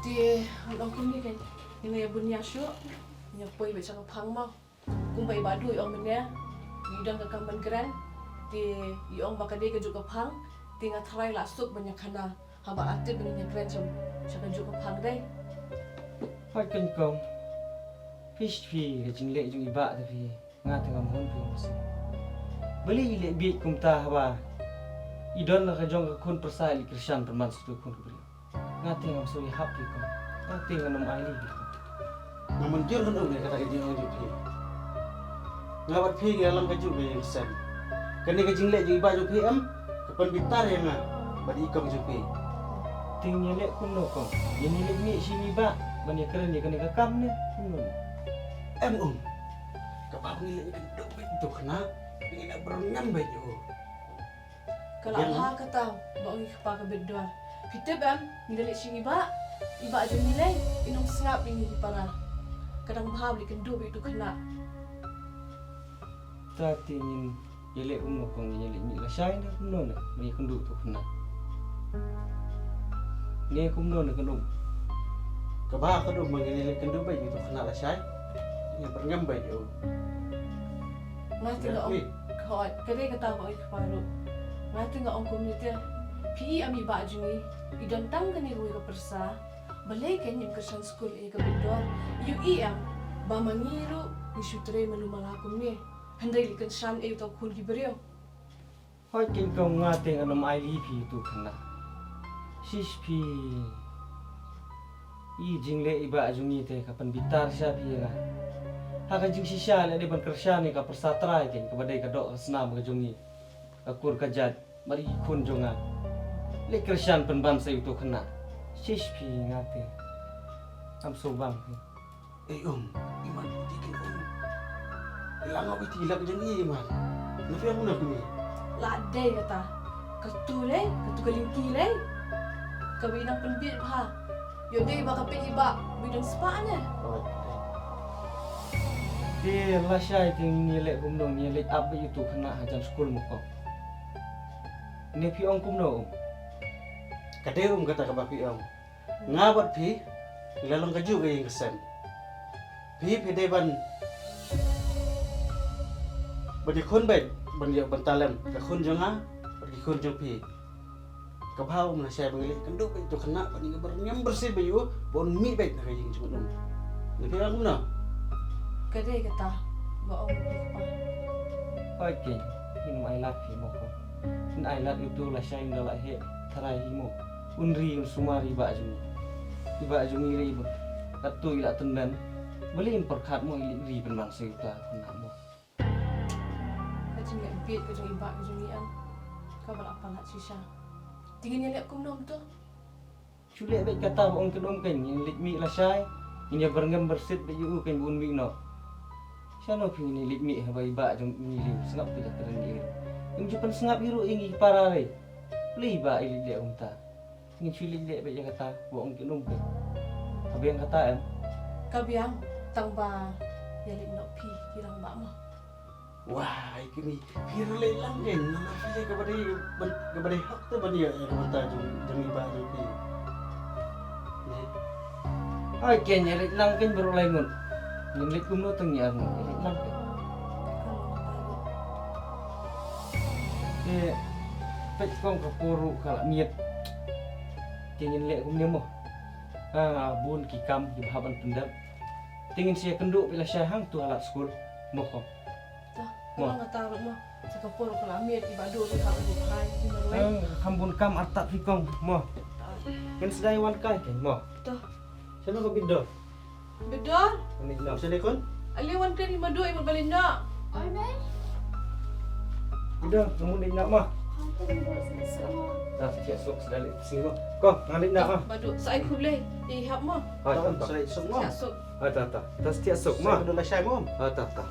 Te ngan ong kumne keiñ, ngin ïa bun ïa shuh. Ngin ïa poi beit sha ka phang ma. Kumba i Bah Duh i ong mynne, i don ka kam ban kren, te i ong ba ka dei kajuh ka phang, te nga tharai la suk ban ïa khana, haba la tip ba ngin ïa kren sha, sha kajuh ka phang dei. Hooid keiñ kong, phi shu phi ka jingleh jong i Bah te phi, nga te ngam hun phi ong shuh. Balei i leh bieit kumta haba i don la ka jong ka khun pyrsa i leh kyrshan pynban sha uto u khun ka briew. Nga te ngam sngewthuh ïa phi kong. Nga te ngan ym ailad ïa phi kong. Nga mynjur hynrei ïa kata ka jingong jong phi. Nga bad phi ngi la long kajuh ka ïing ka sem. Kane ka jingleh jong i Bah jong phi em ka pynbitar ïa nga bad i kong jong phi. Te ngi leh kumno kong? Ngi leh mih sha i Bah ban ïakren ïa kane ka kam ne kumno? Em um. Kaba ngi leh ïa ka duk bad uto u khynnah ngi la byrngem bad u. Ka la bha kata ba ong i kpa ka Bitdor. Phi tip em, ngi da leit sha i Bah, i Bah jong ngi lei, in ym sngap ïa ngi ki para. Ka dang bha ba leit kynduh bad uto u khynnah. Ta te ngin ïaleh kumno kong, ngin ïaleh mih lashai ne kumno ne, ba ngin kynduh uto u khynnah. Ne kumno ne kynduh. Ka bha kynduh ba ngin ïaleh kynduh bad uto u khynnah lashai. Ngin byrngem bad u. Nga te nga ong, hooid, ka dei kata ba ong i kpa ruh. Nga te nga ong kumne te, phi i em i Bah jong ngi, i don tang kane kawei ka pyrsa. Balei keiñ im kyrshan skul ïa ka Bitdor? Ïohi em ba ma ngi ruh ngi shu trei malu mala kumne. Hynrei leh kyrshan ïa uto u khun ki briew. Hooid keiñ kong, nga te ngan ym ailad ïa phi uto u khynnah. Shish phi. I jingleh i Bah jong ngi te ka pynbitar sha phi ïa nga. Ha ka jingshisha leh dei ban kyrshan ïa ka pyrsa trai kein kaba dei ka doh ka snam ka jong ngi. Ka kur ka jait bad ki khun jong nga. Leh kyrshan pynban sa ïa uto u khynnah. Shish phi nga te. Am so bang phi. Ei um, i man ti kin um. Lang ap iti lak jong i man. Na phi ang na kuni. La dei kata. Katu lei, katu ka lingki lei. Ka ba i nang pynbit bha. Ïoh dei ba ka peit i bah, ba i dang spah ne. Te lashai te ngi leh kumno, ngi leh ap ba ïa uto u khynnah hajan skul mo ko. Ne phi ong kumno um. Ka dei um kata kaba phi ong. Nga bad phi ngi la long kajuh ka ïing ka sem. Phi phi dei ban ban ïakhun beit ban ïa ban talem ka khun jong nga bad ki khun jong phi. Ka bha um lashai ba ngi leh kynduh beit uto u khynnah bad ngi ka byrngem byrsit beit ïa u ba un mih beit na ka ïing jong u. Ne phi ong kumno? Ka dei kata ba ong phi kpa. Oi kein, ngim ailad phi mo ko. Ngin ailad ïa uto lashai ynda la heh tharai hi mo. Un ri un sumar i bah jong ngi. I bah jong ngi ri ba katto i la tynmen. Balei im pyrkhat mo i leit ri pynban sa ïa uta u khynnah mo. Ka jingleh bieit ka jong i bah ka jong ngi em. Kaba la palat shisha. Te ngin ïa leh kumno to? Shu leh beit kata ba ong kin um kein ngin leit mih lashai. Ngin ïa byrngem byrsit beit ïa u kein ba un mih noh. Shano phi ngin ïa leit mih haba i bah jong ngi ri u sngap ka jaitbynriew. Im ju pynsngap hi ruh ïa ngi ki para re. Balei i bah i leit leh kumta. Ngin shu leit leh beit ïa kata ba ong kin um phi. Ka biang kata em? Ka biang tang ba ïa leit noh phi ki rangbah mo. Wah, ai kini phi ruh leit lang kein namar phi leh kaba dei ban kaba dei hok te ban ïa ïa ka bynta jong jong i bah jong phi. Ne. Ai kein ïa leit lang kein baroh lai ngut. Ngin leit kumno tang ïa ngut ïa leit lang kein. Te peit kong ka por ruh ka la miet. Te ngin leh kumne mo. Ka bun ki kam kiba hap ban pyndep. Te ngin sa ïakynduh beit lashai hangto ha lad skul mo ko. Mo. Nga ta ruh mo. Sa ka por ka la miet i Bah Duh ruh ka la buh phai i marwei. Kham bun kam artat phi kong mo. Ngin sa dei wan kai kein mo. Shano ka Bidor? Bidor? Ani no. Shano kon? Ali wan kai i Madu i Madu balin na. Oi mei. Bidor, kamu ni nak mah. Dah siap sok sedalik sini mah. Kong, ngalin nak mah. Badu, sa ai khublei. Ihap mah. Hai, tah, tah. Siap sok mah. Hai, tah, tah. Dah siap sok mah. Sa dulu lah syai mah. Hai, tah, tah.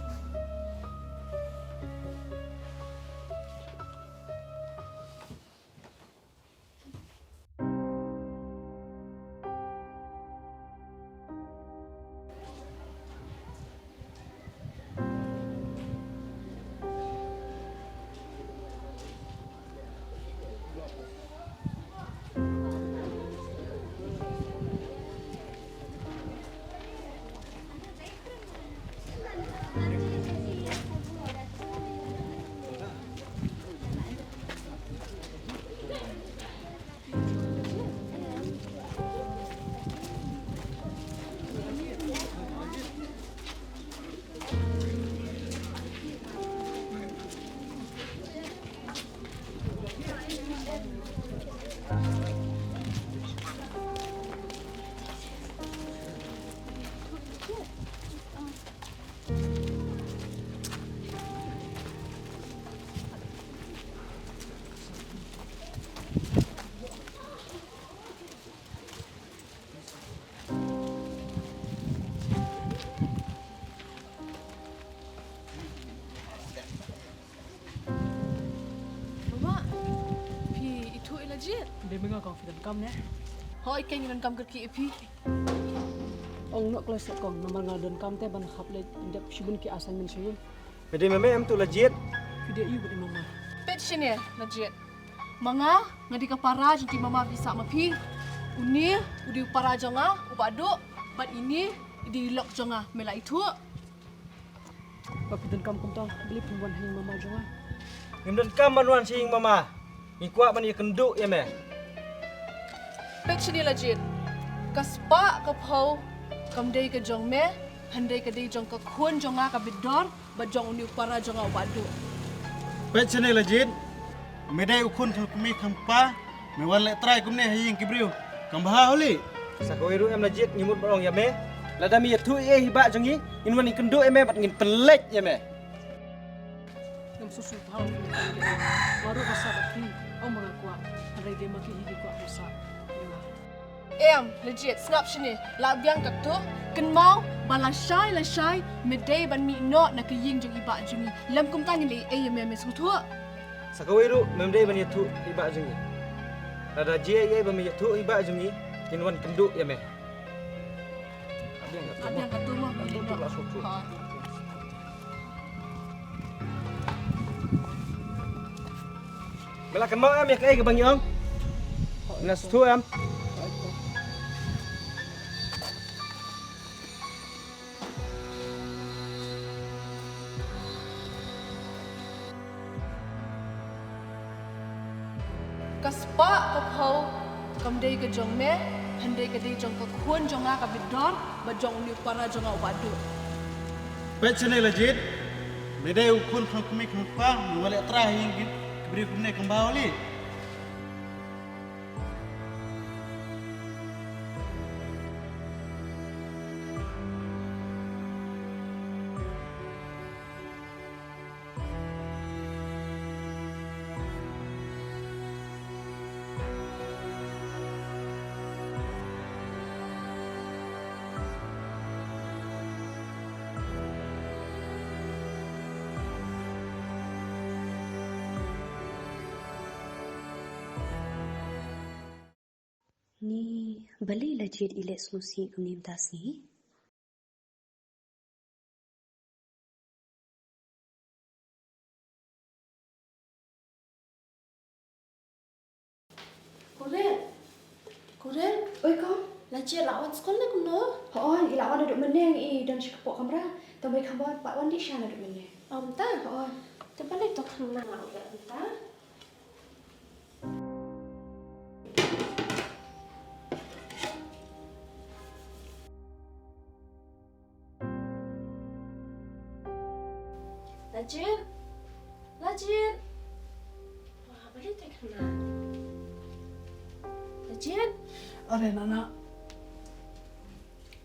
Mama, phi ithuh ïa la Jied? Dei ma nga kong phi donkam ne? Hooid kong ngi donkam kyrkieh ïa phi. Ong noh khlem sngewthuh kong namar nga donkam te ban hap leit pyndep shibun ki assignment sha ïing. Phi dei ma me em tu la Jied? Phi dei aïu bad i Mama? Peit shane la Jied. Ma nga, nga dei ka para jong ki Mama phi sah ma phi. Une u dei u para jong nga u Bah Duh, bad ine i dei i lok jong nga, me la ithuh. Ba phi donkam kumta, balei phim wan ha ïing Mama jong nga? Ngim donkam ban wan sha ïing Mama. Ngi kwah ban ïakynduh ïa me. Peit shane la Jied. Ka spah ka phew kam dei ka jong me, hynrei ka dei jong ka khun jong nga ka Bidor, bad jong une u para jong nga u Bah Duh. Peit shane la Jied. Me dei u khun kham kmie kham kpa, me wan leh trai kumne ha ïing ki briew. Kam bha holi. Sa kawei ruh em la Jied, ngi mut ban ong ïa me. Lada me ïathuh ei ei hi bah jong ngi, ngin wan ïakynduh ïa me bad ngin pynleit ïa me. Ngam sngewsih bha ïa me. Baroh ba sah bad phi, ym ba nga kwah, hynrei dei ma ki hi ki kwah ba sah ïa nga. Em, Lajied, sngap shane, la biang katto, kynmaw ba lashai lashai me dei ban mih noh na ka ïing jong i bah jong ngi. Lym kumta ngin leh ei ei ïa me, me sngewthuh? Sa kawei ruh mem dei ban ïathuh i bah jong ngi. Lada jia ei ei ba me ïathuh i bah jong ngi, ngin wan kynduh ïa me. Abiang katto mo, abiang katto mo. Katto tu la sotro. Ha. Me la kynmaw em ïa kaei kaba ngi ong? Me la sotro em? Ka spah ka phew kam dei ka jong me, hynrei ka dei jong ka khun jong nga ka Bidor bad jong une u para jong nga u Bah Duh. Peit shane Lajied, me dei u khun khlem kmie khlem kpa, me waleh trai ha ïing ki briew kumne kumba uli. Ni balei Lajied i leh sngewsih kumne mynta sngi? Kurim. Kurim. Oi, Kong. Lajied la wan skul ne kumno? Hooid, i la wan naduh mynne, i don sha ka poh kamra. Tang ba i khlem pat wan dih sha naduh mynne. Ym ta? Hooid. Te balei to khynnah la wan mynta? Lajied. Lajied. Wah, balei te khynnah? Lajied. Are, Nana.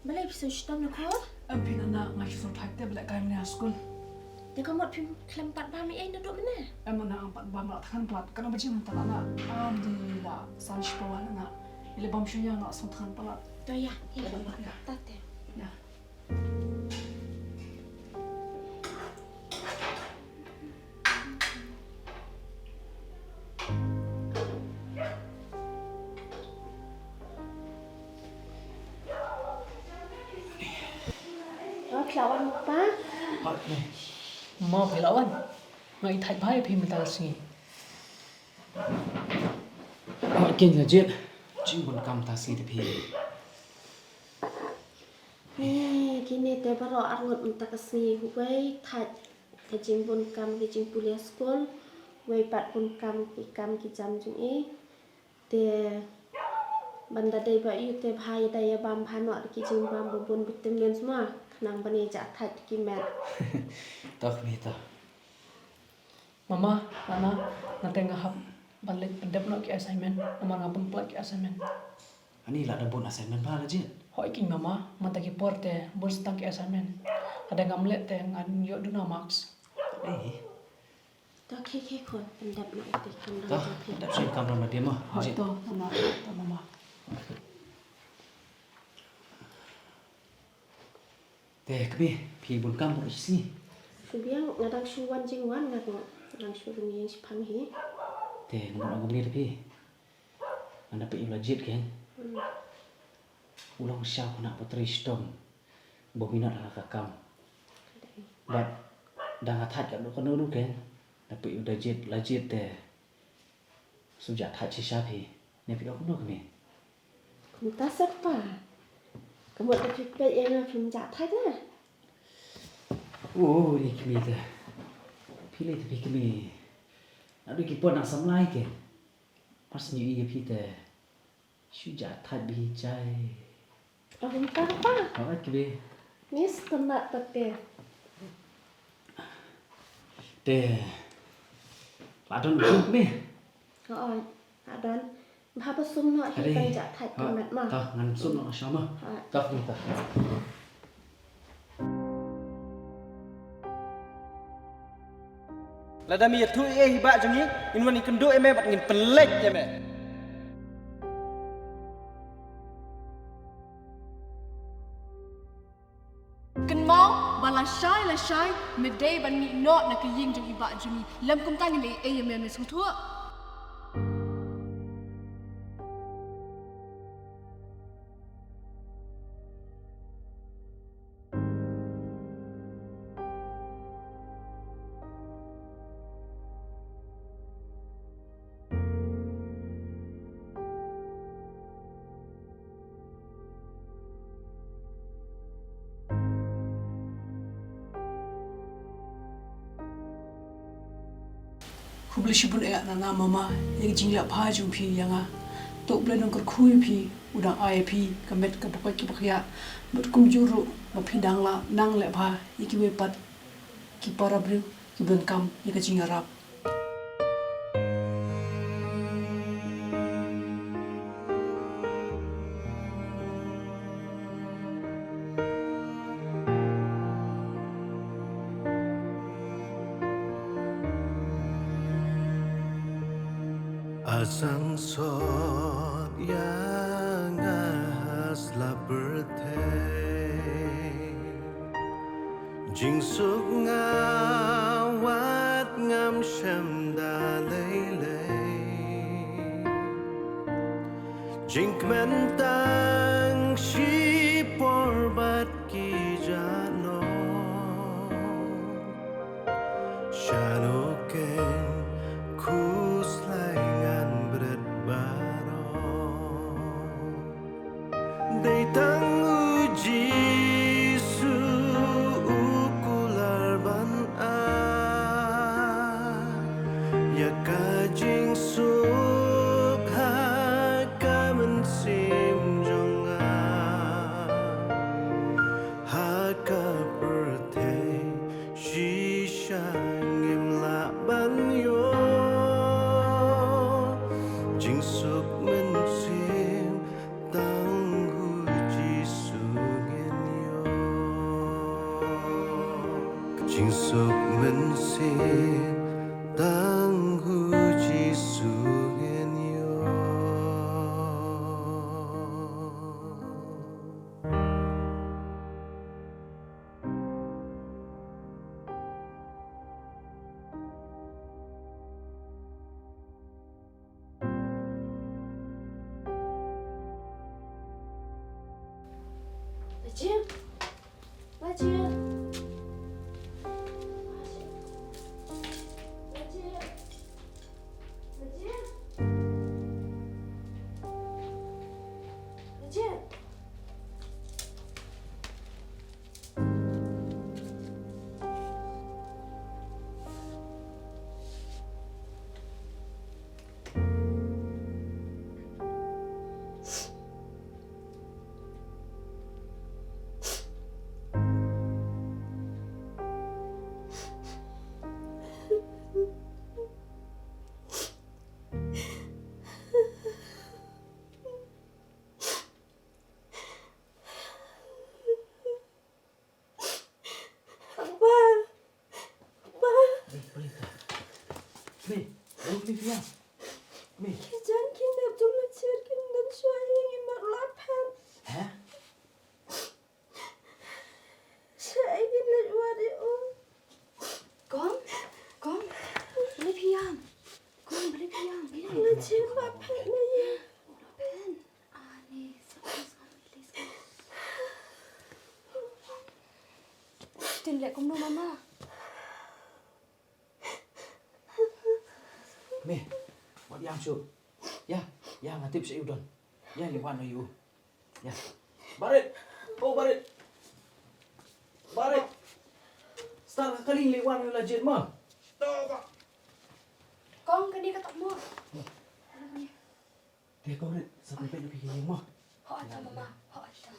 Balei phi sngew shitom ne ko? Em phi Nana, nga shu sngew thait te ba lehkai mynne ha skul. Te ka mut phim khlem pat bam ei ei naduh mynne? Em Nana, ngam pat bam, la thngan palat. Katno baje mynta Nana? Am, dei la san shiphew wan Nana. I la bam shu ïa nga, la sngew thngan palat. To ïa, ïa. Em Nana, ïa. Ta te. Ïa. Phi la wan mo pa? Hooid, Mei. Mo, phi la wan? Nga i thait bha ïa phi mynta ka sngi. Hooid, keiñ Lajied. Jingbun kam mynta ka sngi te phi. Ni, kine te baroh arngut mynta ka sngi, uwei thait ka jingbun kam ki jingpule skul, uwei pat bun kam ki kam ki jam jong i. Te ban da dei ba ïoh te bha ïa da ïa bam bha noh da ki jingbam ba bun vitamins ma, khnang ban ïa jah thait ki met. To kmie to. Mama, Nana, nga te nga hap ban leit pyndep noh ki assignment, namar nga pynplat ki assignment. Ani la da bun assignment ba la jied? Hooid keiñ mama, mynta ki por te bun sa tang ki assignment. Lada ngam leh te ngan ïoh duna marks. Eh. To khie khie khun, pyndep noh ïa te kamram. To, jong phi. Pyndep shuwa kamram la dei mo. Hooid jied. To mama, to mama. Te kmie, phi bun kam baroh shi sngi? Shu biang, nga dang shu wan jingwan nga ruh. Nga dang shu rung ïeng shiphang hi. Te nga mut ong kumne te phi. Nga da peit ïa u la jied keiñ. Hmm. U long sha khynnah ba trei shitom. Ba minot ha ka kam. Bad da nga thait katno katno ruh keiñ. Da peit ïa u da jied, la jied te. Shu jah thait shisha phi. Ne phi ong kumno kmie? Kumta sa kpa. Ka mut da phi peit ïa nga phim jah thait na. O, ni kmie te. Phi lei te phi kmie. Naduh ki por nang samla hi keiñ. Mar shu ïohi ïa phi te. Shu jah thait bha jai. Ong kumta pa. Hooid kmie. Ni sngewtynnat pat te. Te. La don kmie. Hooid, la don. Bha ba sum noh hi. Are. Ban jah thait ka met ma. To, ngan sum noh sha ma. Hooid. To, kmie to. Lada me ïathuh ïa i bah jong ngi, ngin wan ïakynduh ïa me bad ngin pynleit ïa me. Kynmaw ba lashai lashai me dei ban mih noh na ka ïing jong i bah jong ngi. Lem kumta ngin leh ei ïa me, me sngewthuh? Khublei shibun eh Nana Mama, ïa ka jingleh bha jong phi ïa nga. To U Blei un kyrkhu ïa phi, u dang ai ïa phi ka met kaba koit kaba khiah. Bad kumjuh ruh ba phi dang lah nang leh bha ïa kiwei pat ki para briew kiba donkam ïa ka jingïarap. A seng sot ïa nga ha sla pyrthei. Jingsuk nga wat ngam shem da lei lei. Jingkmen tang shipor bad ki jano. Shano ken khuslai ngan bret baroh. Dei tang U Jisu u kular ban ai ïa ka jingsuk ha ka mynsiem jong nga. Ha ka pyrthei shisha ngim lah ban ïoh jingsuk mynsiem, tang U Jisu ngin ïoh. Jingsuk mynsiem, tang U Jisu ngin ïoh. Bajir. Bajir. Bajir. Bajir. Bajir. Papa. Papa. Me, me, me, me, me. Ki jan ki nep jong Lachir kin don shuwa ïa ngi mar la phet. Heh? Shaei kin leit wad ïa u. Kong, Kong, balei phi ïam? Kong, balei phi ïam? Lachir la phet na ïing. La phet. Ani, sa, sa, sa, please, Kong. Tin leh kumno mama? Me, wat ïam shuh. Ïa, ïa, nga tip shaei u don. Ïa, leit wan noh ïa u. Ïa. Barit. Oh, Barit. Barit. Star ka kali, leit wan noh ïa u Lajit mo. Kong, kane ka tak mo. Te kong rit, sa pynpeit na phi ïa mo. Ho ata mama, ho ata.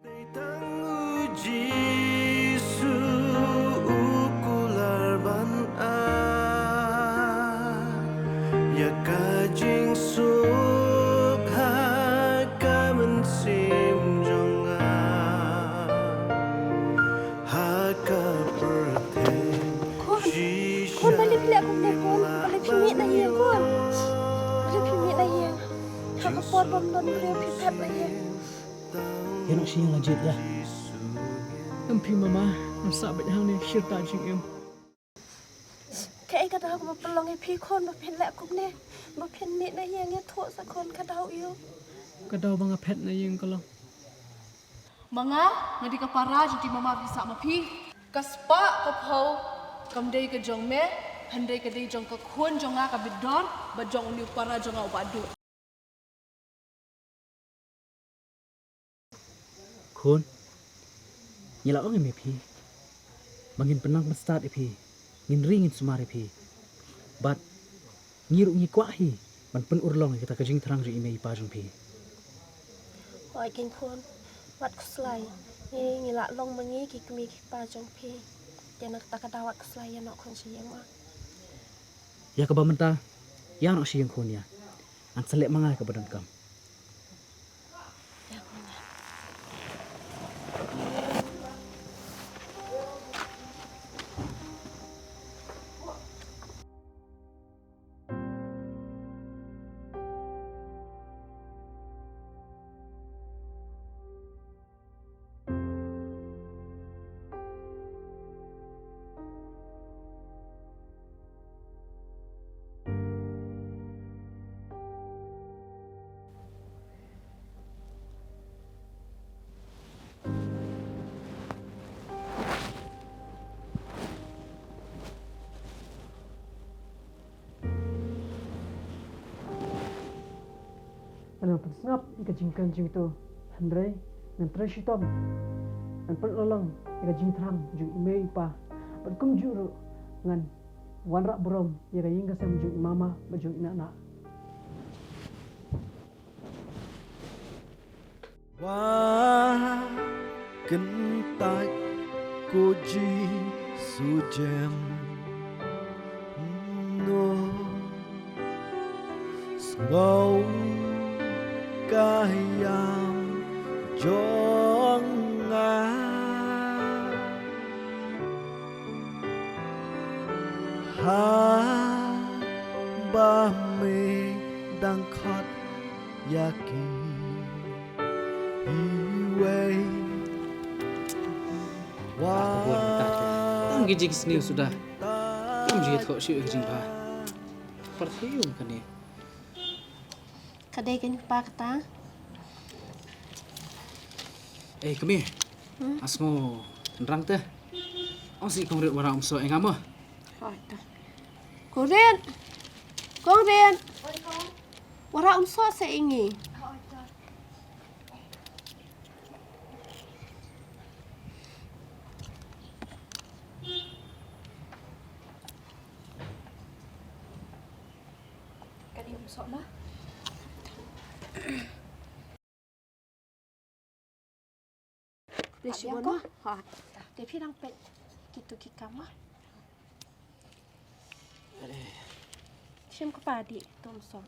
Dei tang U Jisu u kular ban ai Bym don briew phi phet na ïing. Ïa, noh sha ïing la jied ïa. Em phi mama, ngan sah beit hangne, shirta jingim. Kaei ka daw kaba pynlong ïa phi khun ba phin leh kumne, ba phin mih na ïing? Ïathuh sa khun, ka daw aiu? Ka daw ba nga phet na ïing ka long. Ma nga, nga dei ka para jong i mama ba sah ma phi. Ka spah ka phew kam dei ka jong me, hynrei ka dei jong ka khun jong nga kaba dor, bad jong une u para jong nga uba duh. Khun, ngi la ong ïa me phi ba ngin pynlang pynstad ïa phi, ngin ri ngin sumar ïa phi. Bad ngi ruh ngi kwah hi ban pynurlong ïa kata ka jingthrang jong i mei i pa jong phi. Hooid keiñ khun, wat khuslai. Ngi, ngi la long ma ngi ki kmie ki kpa jong phi. Te na kata ka daw wat khuslai, ïa noh khun sha ïing ma. Ïa kaba mynta, ïa noh sha ïing khun ïa. Ngan sa leh ma nga ïa kaba donkam. Ngan pynsngap ïa ka jingkren jong ito, hynrei ngan trei shitom. Ngan pynurlong ïa ka jingthrang jong i mei i pa, bad kumjuh ruh ngan wanrah burom ïa ka ïing ka sem jong i mama bad jong i nah nah. Wa kyntait ko Jisu jem no, sngew ka ïam jong nga. Haba me dang khot ïa ki iwei. Wa ka bor mynta te. Tang ki jingsniew suda. Kam jingïathoh shuh ïa ka jingbha. Perfume kane. Ka dei keiñ kpa kata. Eh, kmie. Hmm? Nga sngew tynrang te. Ong seh Kong Riat wanrah umsoh ïa nga mo. Hooid te. Kong Riat. Kong Riat. Wanrah umsoh seh ïa ngi. Ka dei umsoh ma. Te shibun ma. Ha. Te phi dang peit kito ki kam ma. Shim kpa dei to umsoh.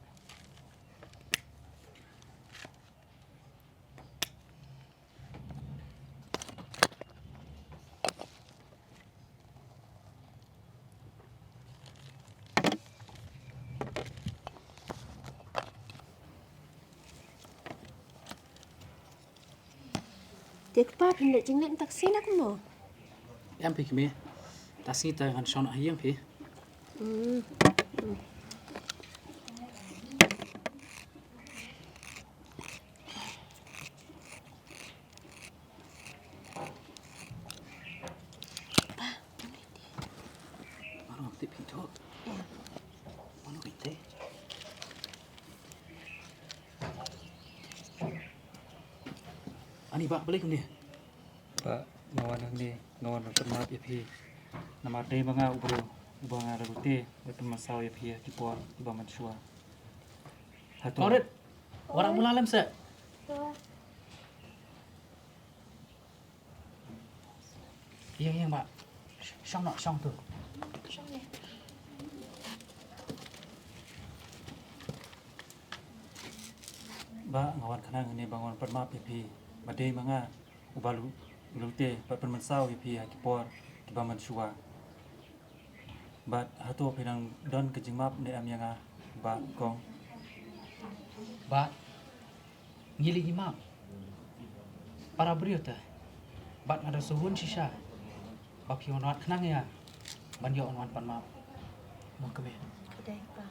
Te kpa, phin leit jingleit mynta ka sngi ne kumno? Em phi kmie. Mynta ka sngi te ngan shong noh ha ïing phi. Hmm. Ani ba, balei kumne? Ba, nga wan hangne, nga wan ban pan map ïa phi. Namar dei ma nga u briew uba nga la lute, ban pynmynsaw ïa phi ha ki por kiba mynshuwa. Hato. Kong Riat, wanrah bula lem seh. Ïeng, ïeng, ba. Shong noh, shong tu. Ba, nga wan kane hangne ba ngan pan map ïa phi. Ba dei ma nga uba lu-, lute, ban pynmynsaw ïa phi ha ki por kiba mynshuwa. Bad hato phi dang don ka jingmap ne em ïa nga, ba kong? Ba, Ngi leit ngi map para briew te. Bad nga da sngewhun shisha ba phi wan wad khnang ïa ban ïoh wan pan map. Mo kmie. Ka dei pa.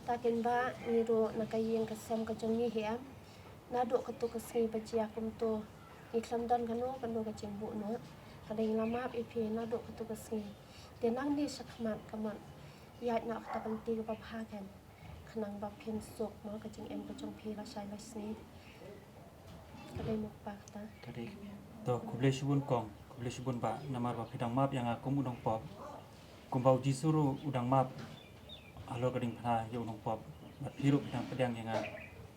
Ta kin ba ngi ruh na ka ïing ka sem ka jong ngi hi em. Naduh katu ka sngi ba jia kumto ngi khlem don kano kano ka jingbuh noh. Ka dei ngi la map ïa phi naduh katu ka sngi. Te nangne shakhmat ka mut ïaid noh kata ka lynti kaba bha ken. Khnang ba phin suk mo ka jingim ka jong phi lashai lashisngi. Ka dei mo kpa kata. Ka dei. To khublei shibun kong, khublei shibun bah namar ba phi dang map ïa nga kum u nongpop. Kumba u Jisu ruh u dang map halor ka diengphna ïa u nongpop. Bad phi ruh phi dang pdiang ïa nga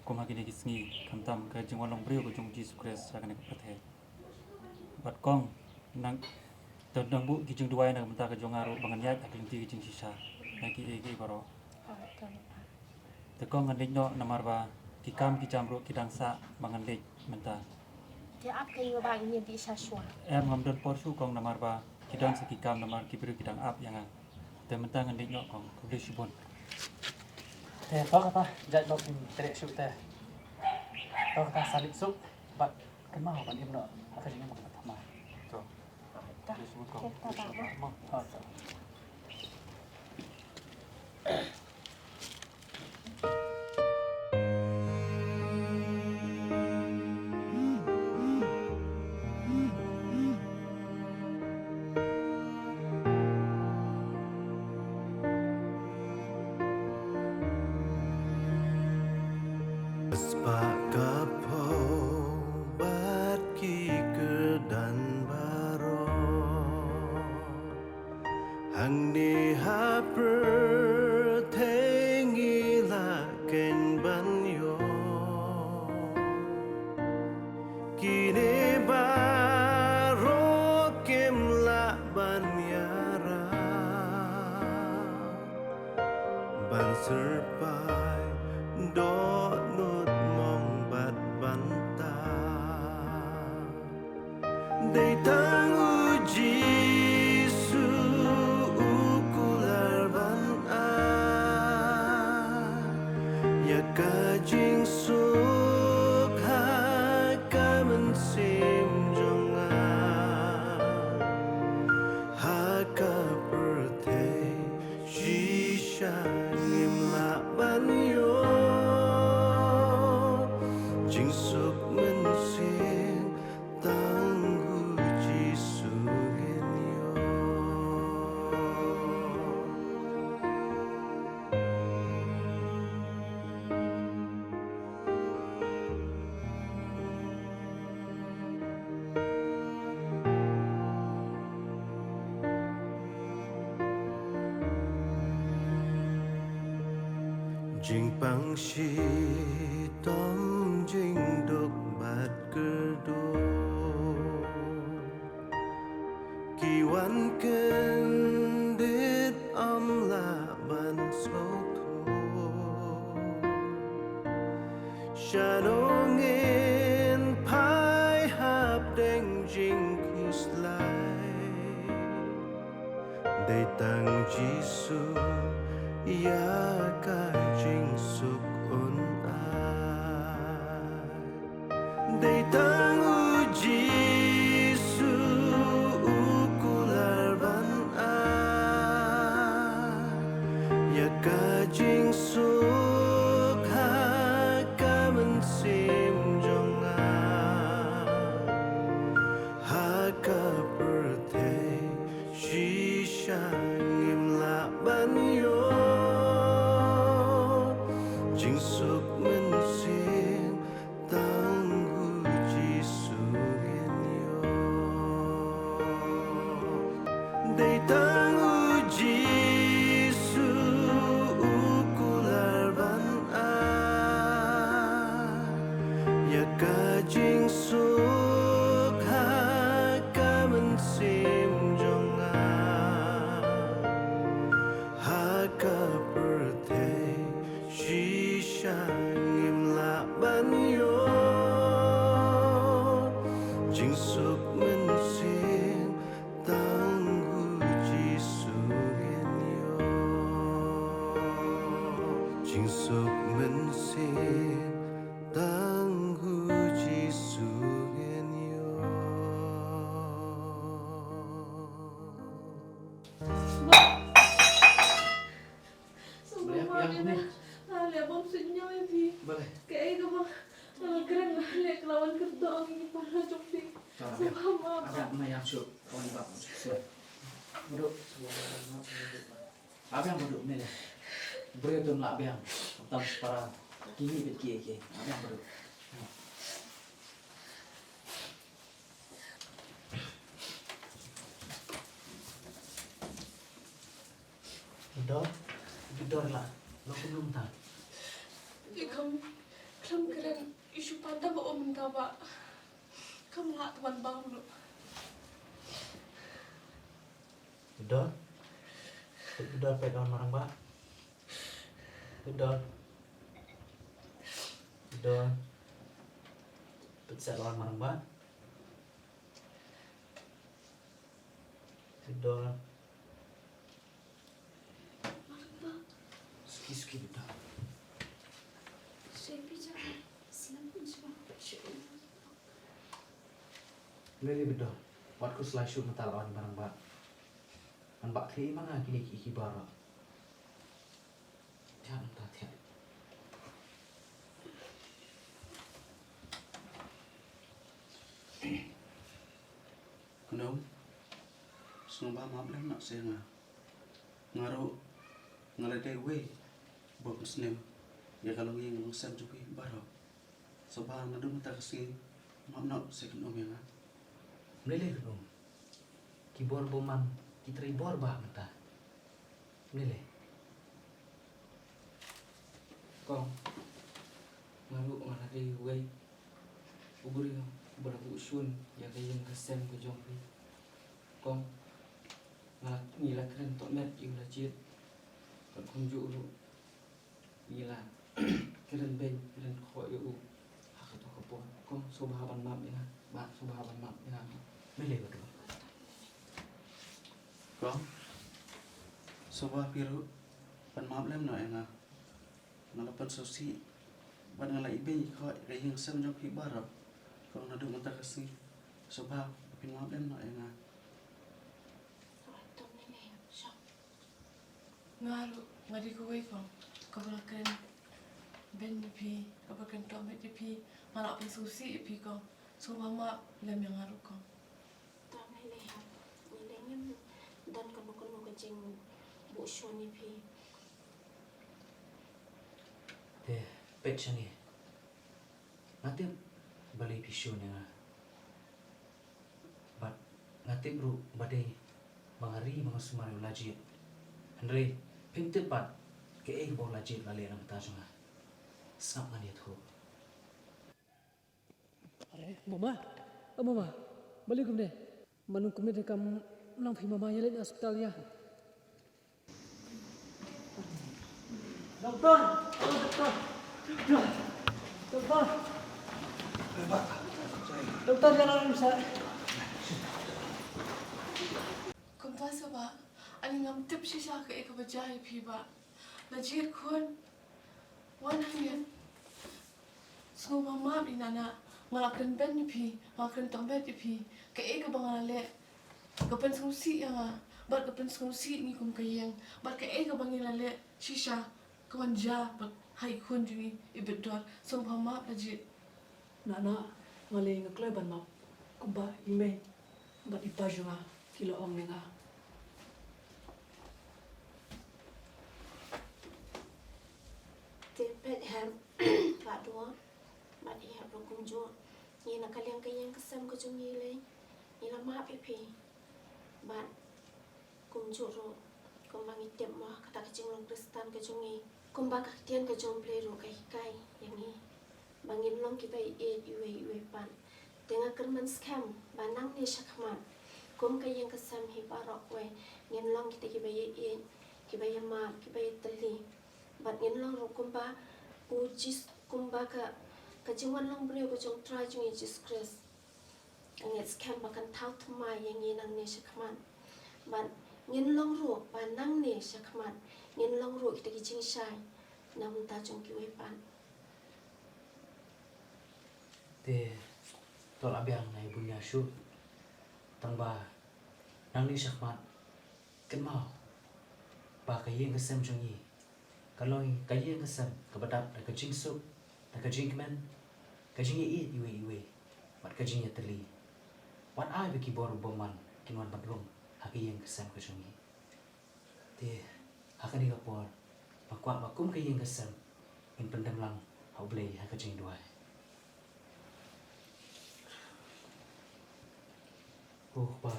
kum ha kine ki sngi khamtam ka jingwan long briew ka jong u Jisu Khrist ha kane ka pyrthei. Bad kong nang, to nang buh ki jingduwai na ka bynta ka jong nga ruh ba ngan ïaid ha ka lynti ka jingshisha na kiei kiei baroh. Te kong ngan leit noh namar ba ki kam ki jam ruh ki dang sah ba ngan leit mynta. Te ap kein ba ngi dih sha shuwa. Em, ngam don por shuh kong namar ba ki don sa ki kam namar ki briew ki dang ap ïa nga. Te mynta ngan leit noh kong, khublei shibun. Te to kata, jait lok kim treh shuh te. To kata, sa leit suk bad kynmaw ban im noh ha ka jingim ka thymmai. To. Khublei shibun kong. Khublei shibun kong. To. Spah ka phew bad ki kyrdan baroh. Hangne ha pyrthei ngi la khein ban ïoh. Kine baroh kim lah ban ïarap ban syrpai dohnud mong bad banta. Dei tang u Jisu u kular ban ai ïa ka jingsuk ha ka mynsiem jong nga. Ha ka pyrthei shisha ngim lah ban ïoh jingsuk mynsiem. Tang u Jisu ngin ïoh. Jingpang shitom jingduk bad kyrduh. Ki wan kyndit ym lah ban sngewthuh. Shano ngin phai hapdeng jingkhuslai. Dei tang Jisu ïa ka jingsuk un ai. Dei tang u Jisu u kular ban ai ïa ka jingsuk ha ka mynsiem jong nga. Ha ka pyrthei shisha ngim lah ban ïoh jingsuk mynsiem, tang u Jisu ngin ïoh. Dei tang u Jisu u kular ban ai ïa ka jingsuk ha ka mynsiem jong nga. Ha ka pyrthei shisha ngim lah ban ïoh jingsuk mynsiem, tang u Jisu ngin ïoh. Jingsuk mynsiem, tang Ka biang. Mama. Ka biang, ma ïam shuh. Wan ba shuh. Madu. Ka biang madu, mele. Briew tun la biang. Tam separa. Kini bit ki ki. Ka biang madu. Dor, dor la. Lo kumno mynta? Ki kam, kam kren, i shu panda ba o mynta ba. Kam lah tuan bang lu. Dor. Dor peit don marang ba. Dor. Dor. Peit sa don marang ba. Dor. Suki, suki, bita. Lele bita. Wat khuslai shuh mynta la wan marang ba. Ngan ba khlieh ma nga kine ki, ki baroh. Thiah mynta thiah. Kynnoh, sngewbha map lem noh sha nga. Nga ruh nga la dei uwei uba pynsnem ïa ka longïing longsem jong phi baroh. Sngewbha naduh mynta ka sngi map noh sha kynnoh ïa nga. Mlei lei kynnoh. Ki bor bymman ki trei bor bah mynta. Mlei lei. Kong, nga ruh nga la dei uwei u briew uba la buh shun ïa ka ïing ka sem ka jong phi. Kong, nga la, ngi la kren tohmet ïa u Lajied. Bad kumjuh ruh ngi la kren beiñ kren khoh ïa u ha kato ka por. Kong, sngewbha ban map ïa nga. Bah, sngewbha ban map ïa nga. Mlei lei kynnoh. Kong, sngewbha phi ruh ban map lem noh ïa nga. Nga la pynsngewsih bad nga la ibeiñ khoh ïa ka ïing sem jong phi baroh. Kong, naduh mynta ka sngi sngewbha phin map lem noh ïa nga. Nga ruh nga dei kawei kong kaba la kren beiñ ïa phi, kaba kren tohmet ïa phi. Nga la pynsngewsih ïa phi kong. Sngewbha map lem ïa nga ruh kong. Tang lei lei ha. Ngi lei ngim don kano kano ka jingbuh shun ïa phi. Te peit shane. Nga tip balei phi shun ïa nga. Bad nga tip ruh ba dei ba nga ri ba nga sumar ïa u Lajied. Hynrei phim tip pat kaei kaba u Lajied u la leh na ka bynta jong nga. Sngap ngan ïathuh. Mama, oh mama, balei kumne? Mano kumne te kam nang phi mama ïa leit na hospital ïa. Doktor, oh doktor. Doktor. Doktor, ïa la sa. Kumta sa ba, ani ngam tip shisha kaei kaba jia ïa phi ba. Lajied khun. Wan hangne. Sngewbha map ïa nga, nga la kren beiñ ïa phi, nga la kren tohmet ïa phi. Kaei kaba nga la leh ka pynsngewsih ïa nga bad ka pynsngewsih ïa ngi kum ka ïing. Bad kaei kaba ngi la leh shisha ka wan jia bad ha i khun jong ngi i Bitdor. Sngewbha map Lajied. Nana, nga lei nga kloi ban map kumba i mei bad i pa jong nga ki la ong ïa nga. Te peit hep, ka dua bad i hep ruh kumjuh. Ngi na ka liang ka ïing ka sem ka jong ngi lei ngi la map ïa phi. Bad kumjuh ruh kumba ngi tip mo kata ka jinglong Khristan ka jong ngi. Kumba ka ktien ka jong U Blei ruh ka hikai ïa ngi ba ngin long kiba ïeit iwei iwei pat. Te nga kyrmen skhem ba nangne shakhmat kum ka ïing ka sem hi baroh kawei ngin long kita kiba ïeit, kiba ïamap, kiba ïatylli. Bad ngin long ruh kumba u Jis, kumba ka, ka jingwan long briew ka jong Trai jong ngi Jisu Khrist. Nga ngeit skhem ba kan thaw thymmai ïa ngi nangne shakhmat. Bad ngin long ruh ba nangne shakhmat ngin long ruh kita ki jingshai na bynta jong kiwei pat. Te to la biang, nga ïa bun ïa shuh. Tang ba nangne shakhmat kynmaw ba ka ïing ka sem jong ngi ka long ka ïing ka sem kaba dap da ka jingsuk, da ka jingkmen, ka jingïeit iwei iwei bad ka jingïatylli. Ai ba ki bor u bymman kin wan ban rung ha ka ïing ka sem ka jong ngi. Te ha kane ka por nga kwah ba kum ka ïing ka sem ngin pyndem lang ha U Blei ha ka jingduwai. Ko Kpa,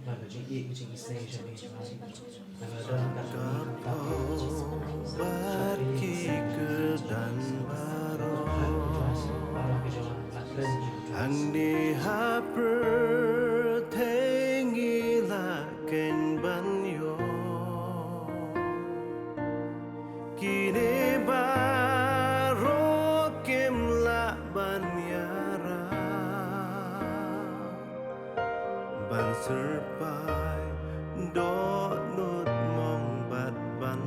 ba ka jingïeit ka jingisynei jong ngi, ba ka don ka jong ngi, bad ki kyrdan baroh. Hangne ha pyrthei ngi la khein ban ïoh kine baroh kim lah ban ïarap ban syrpai dohnud mong bad ban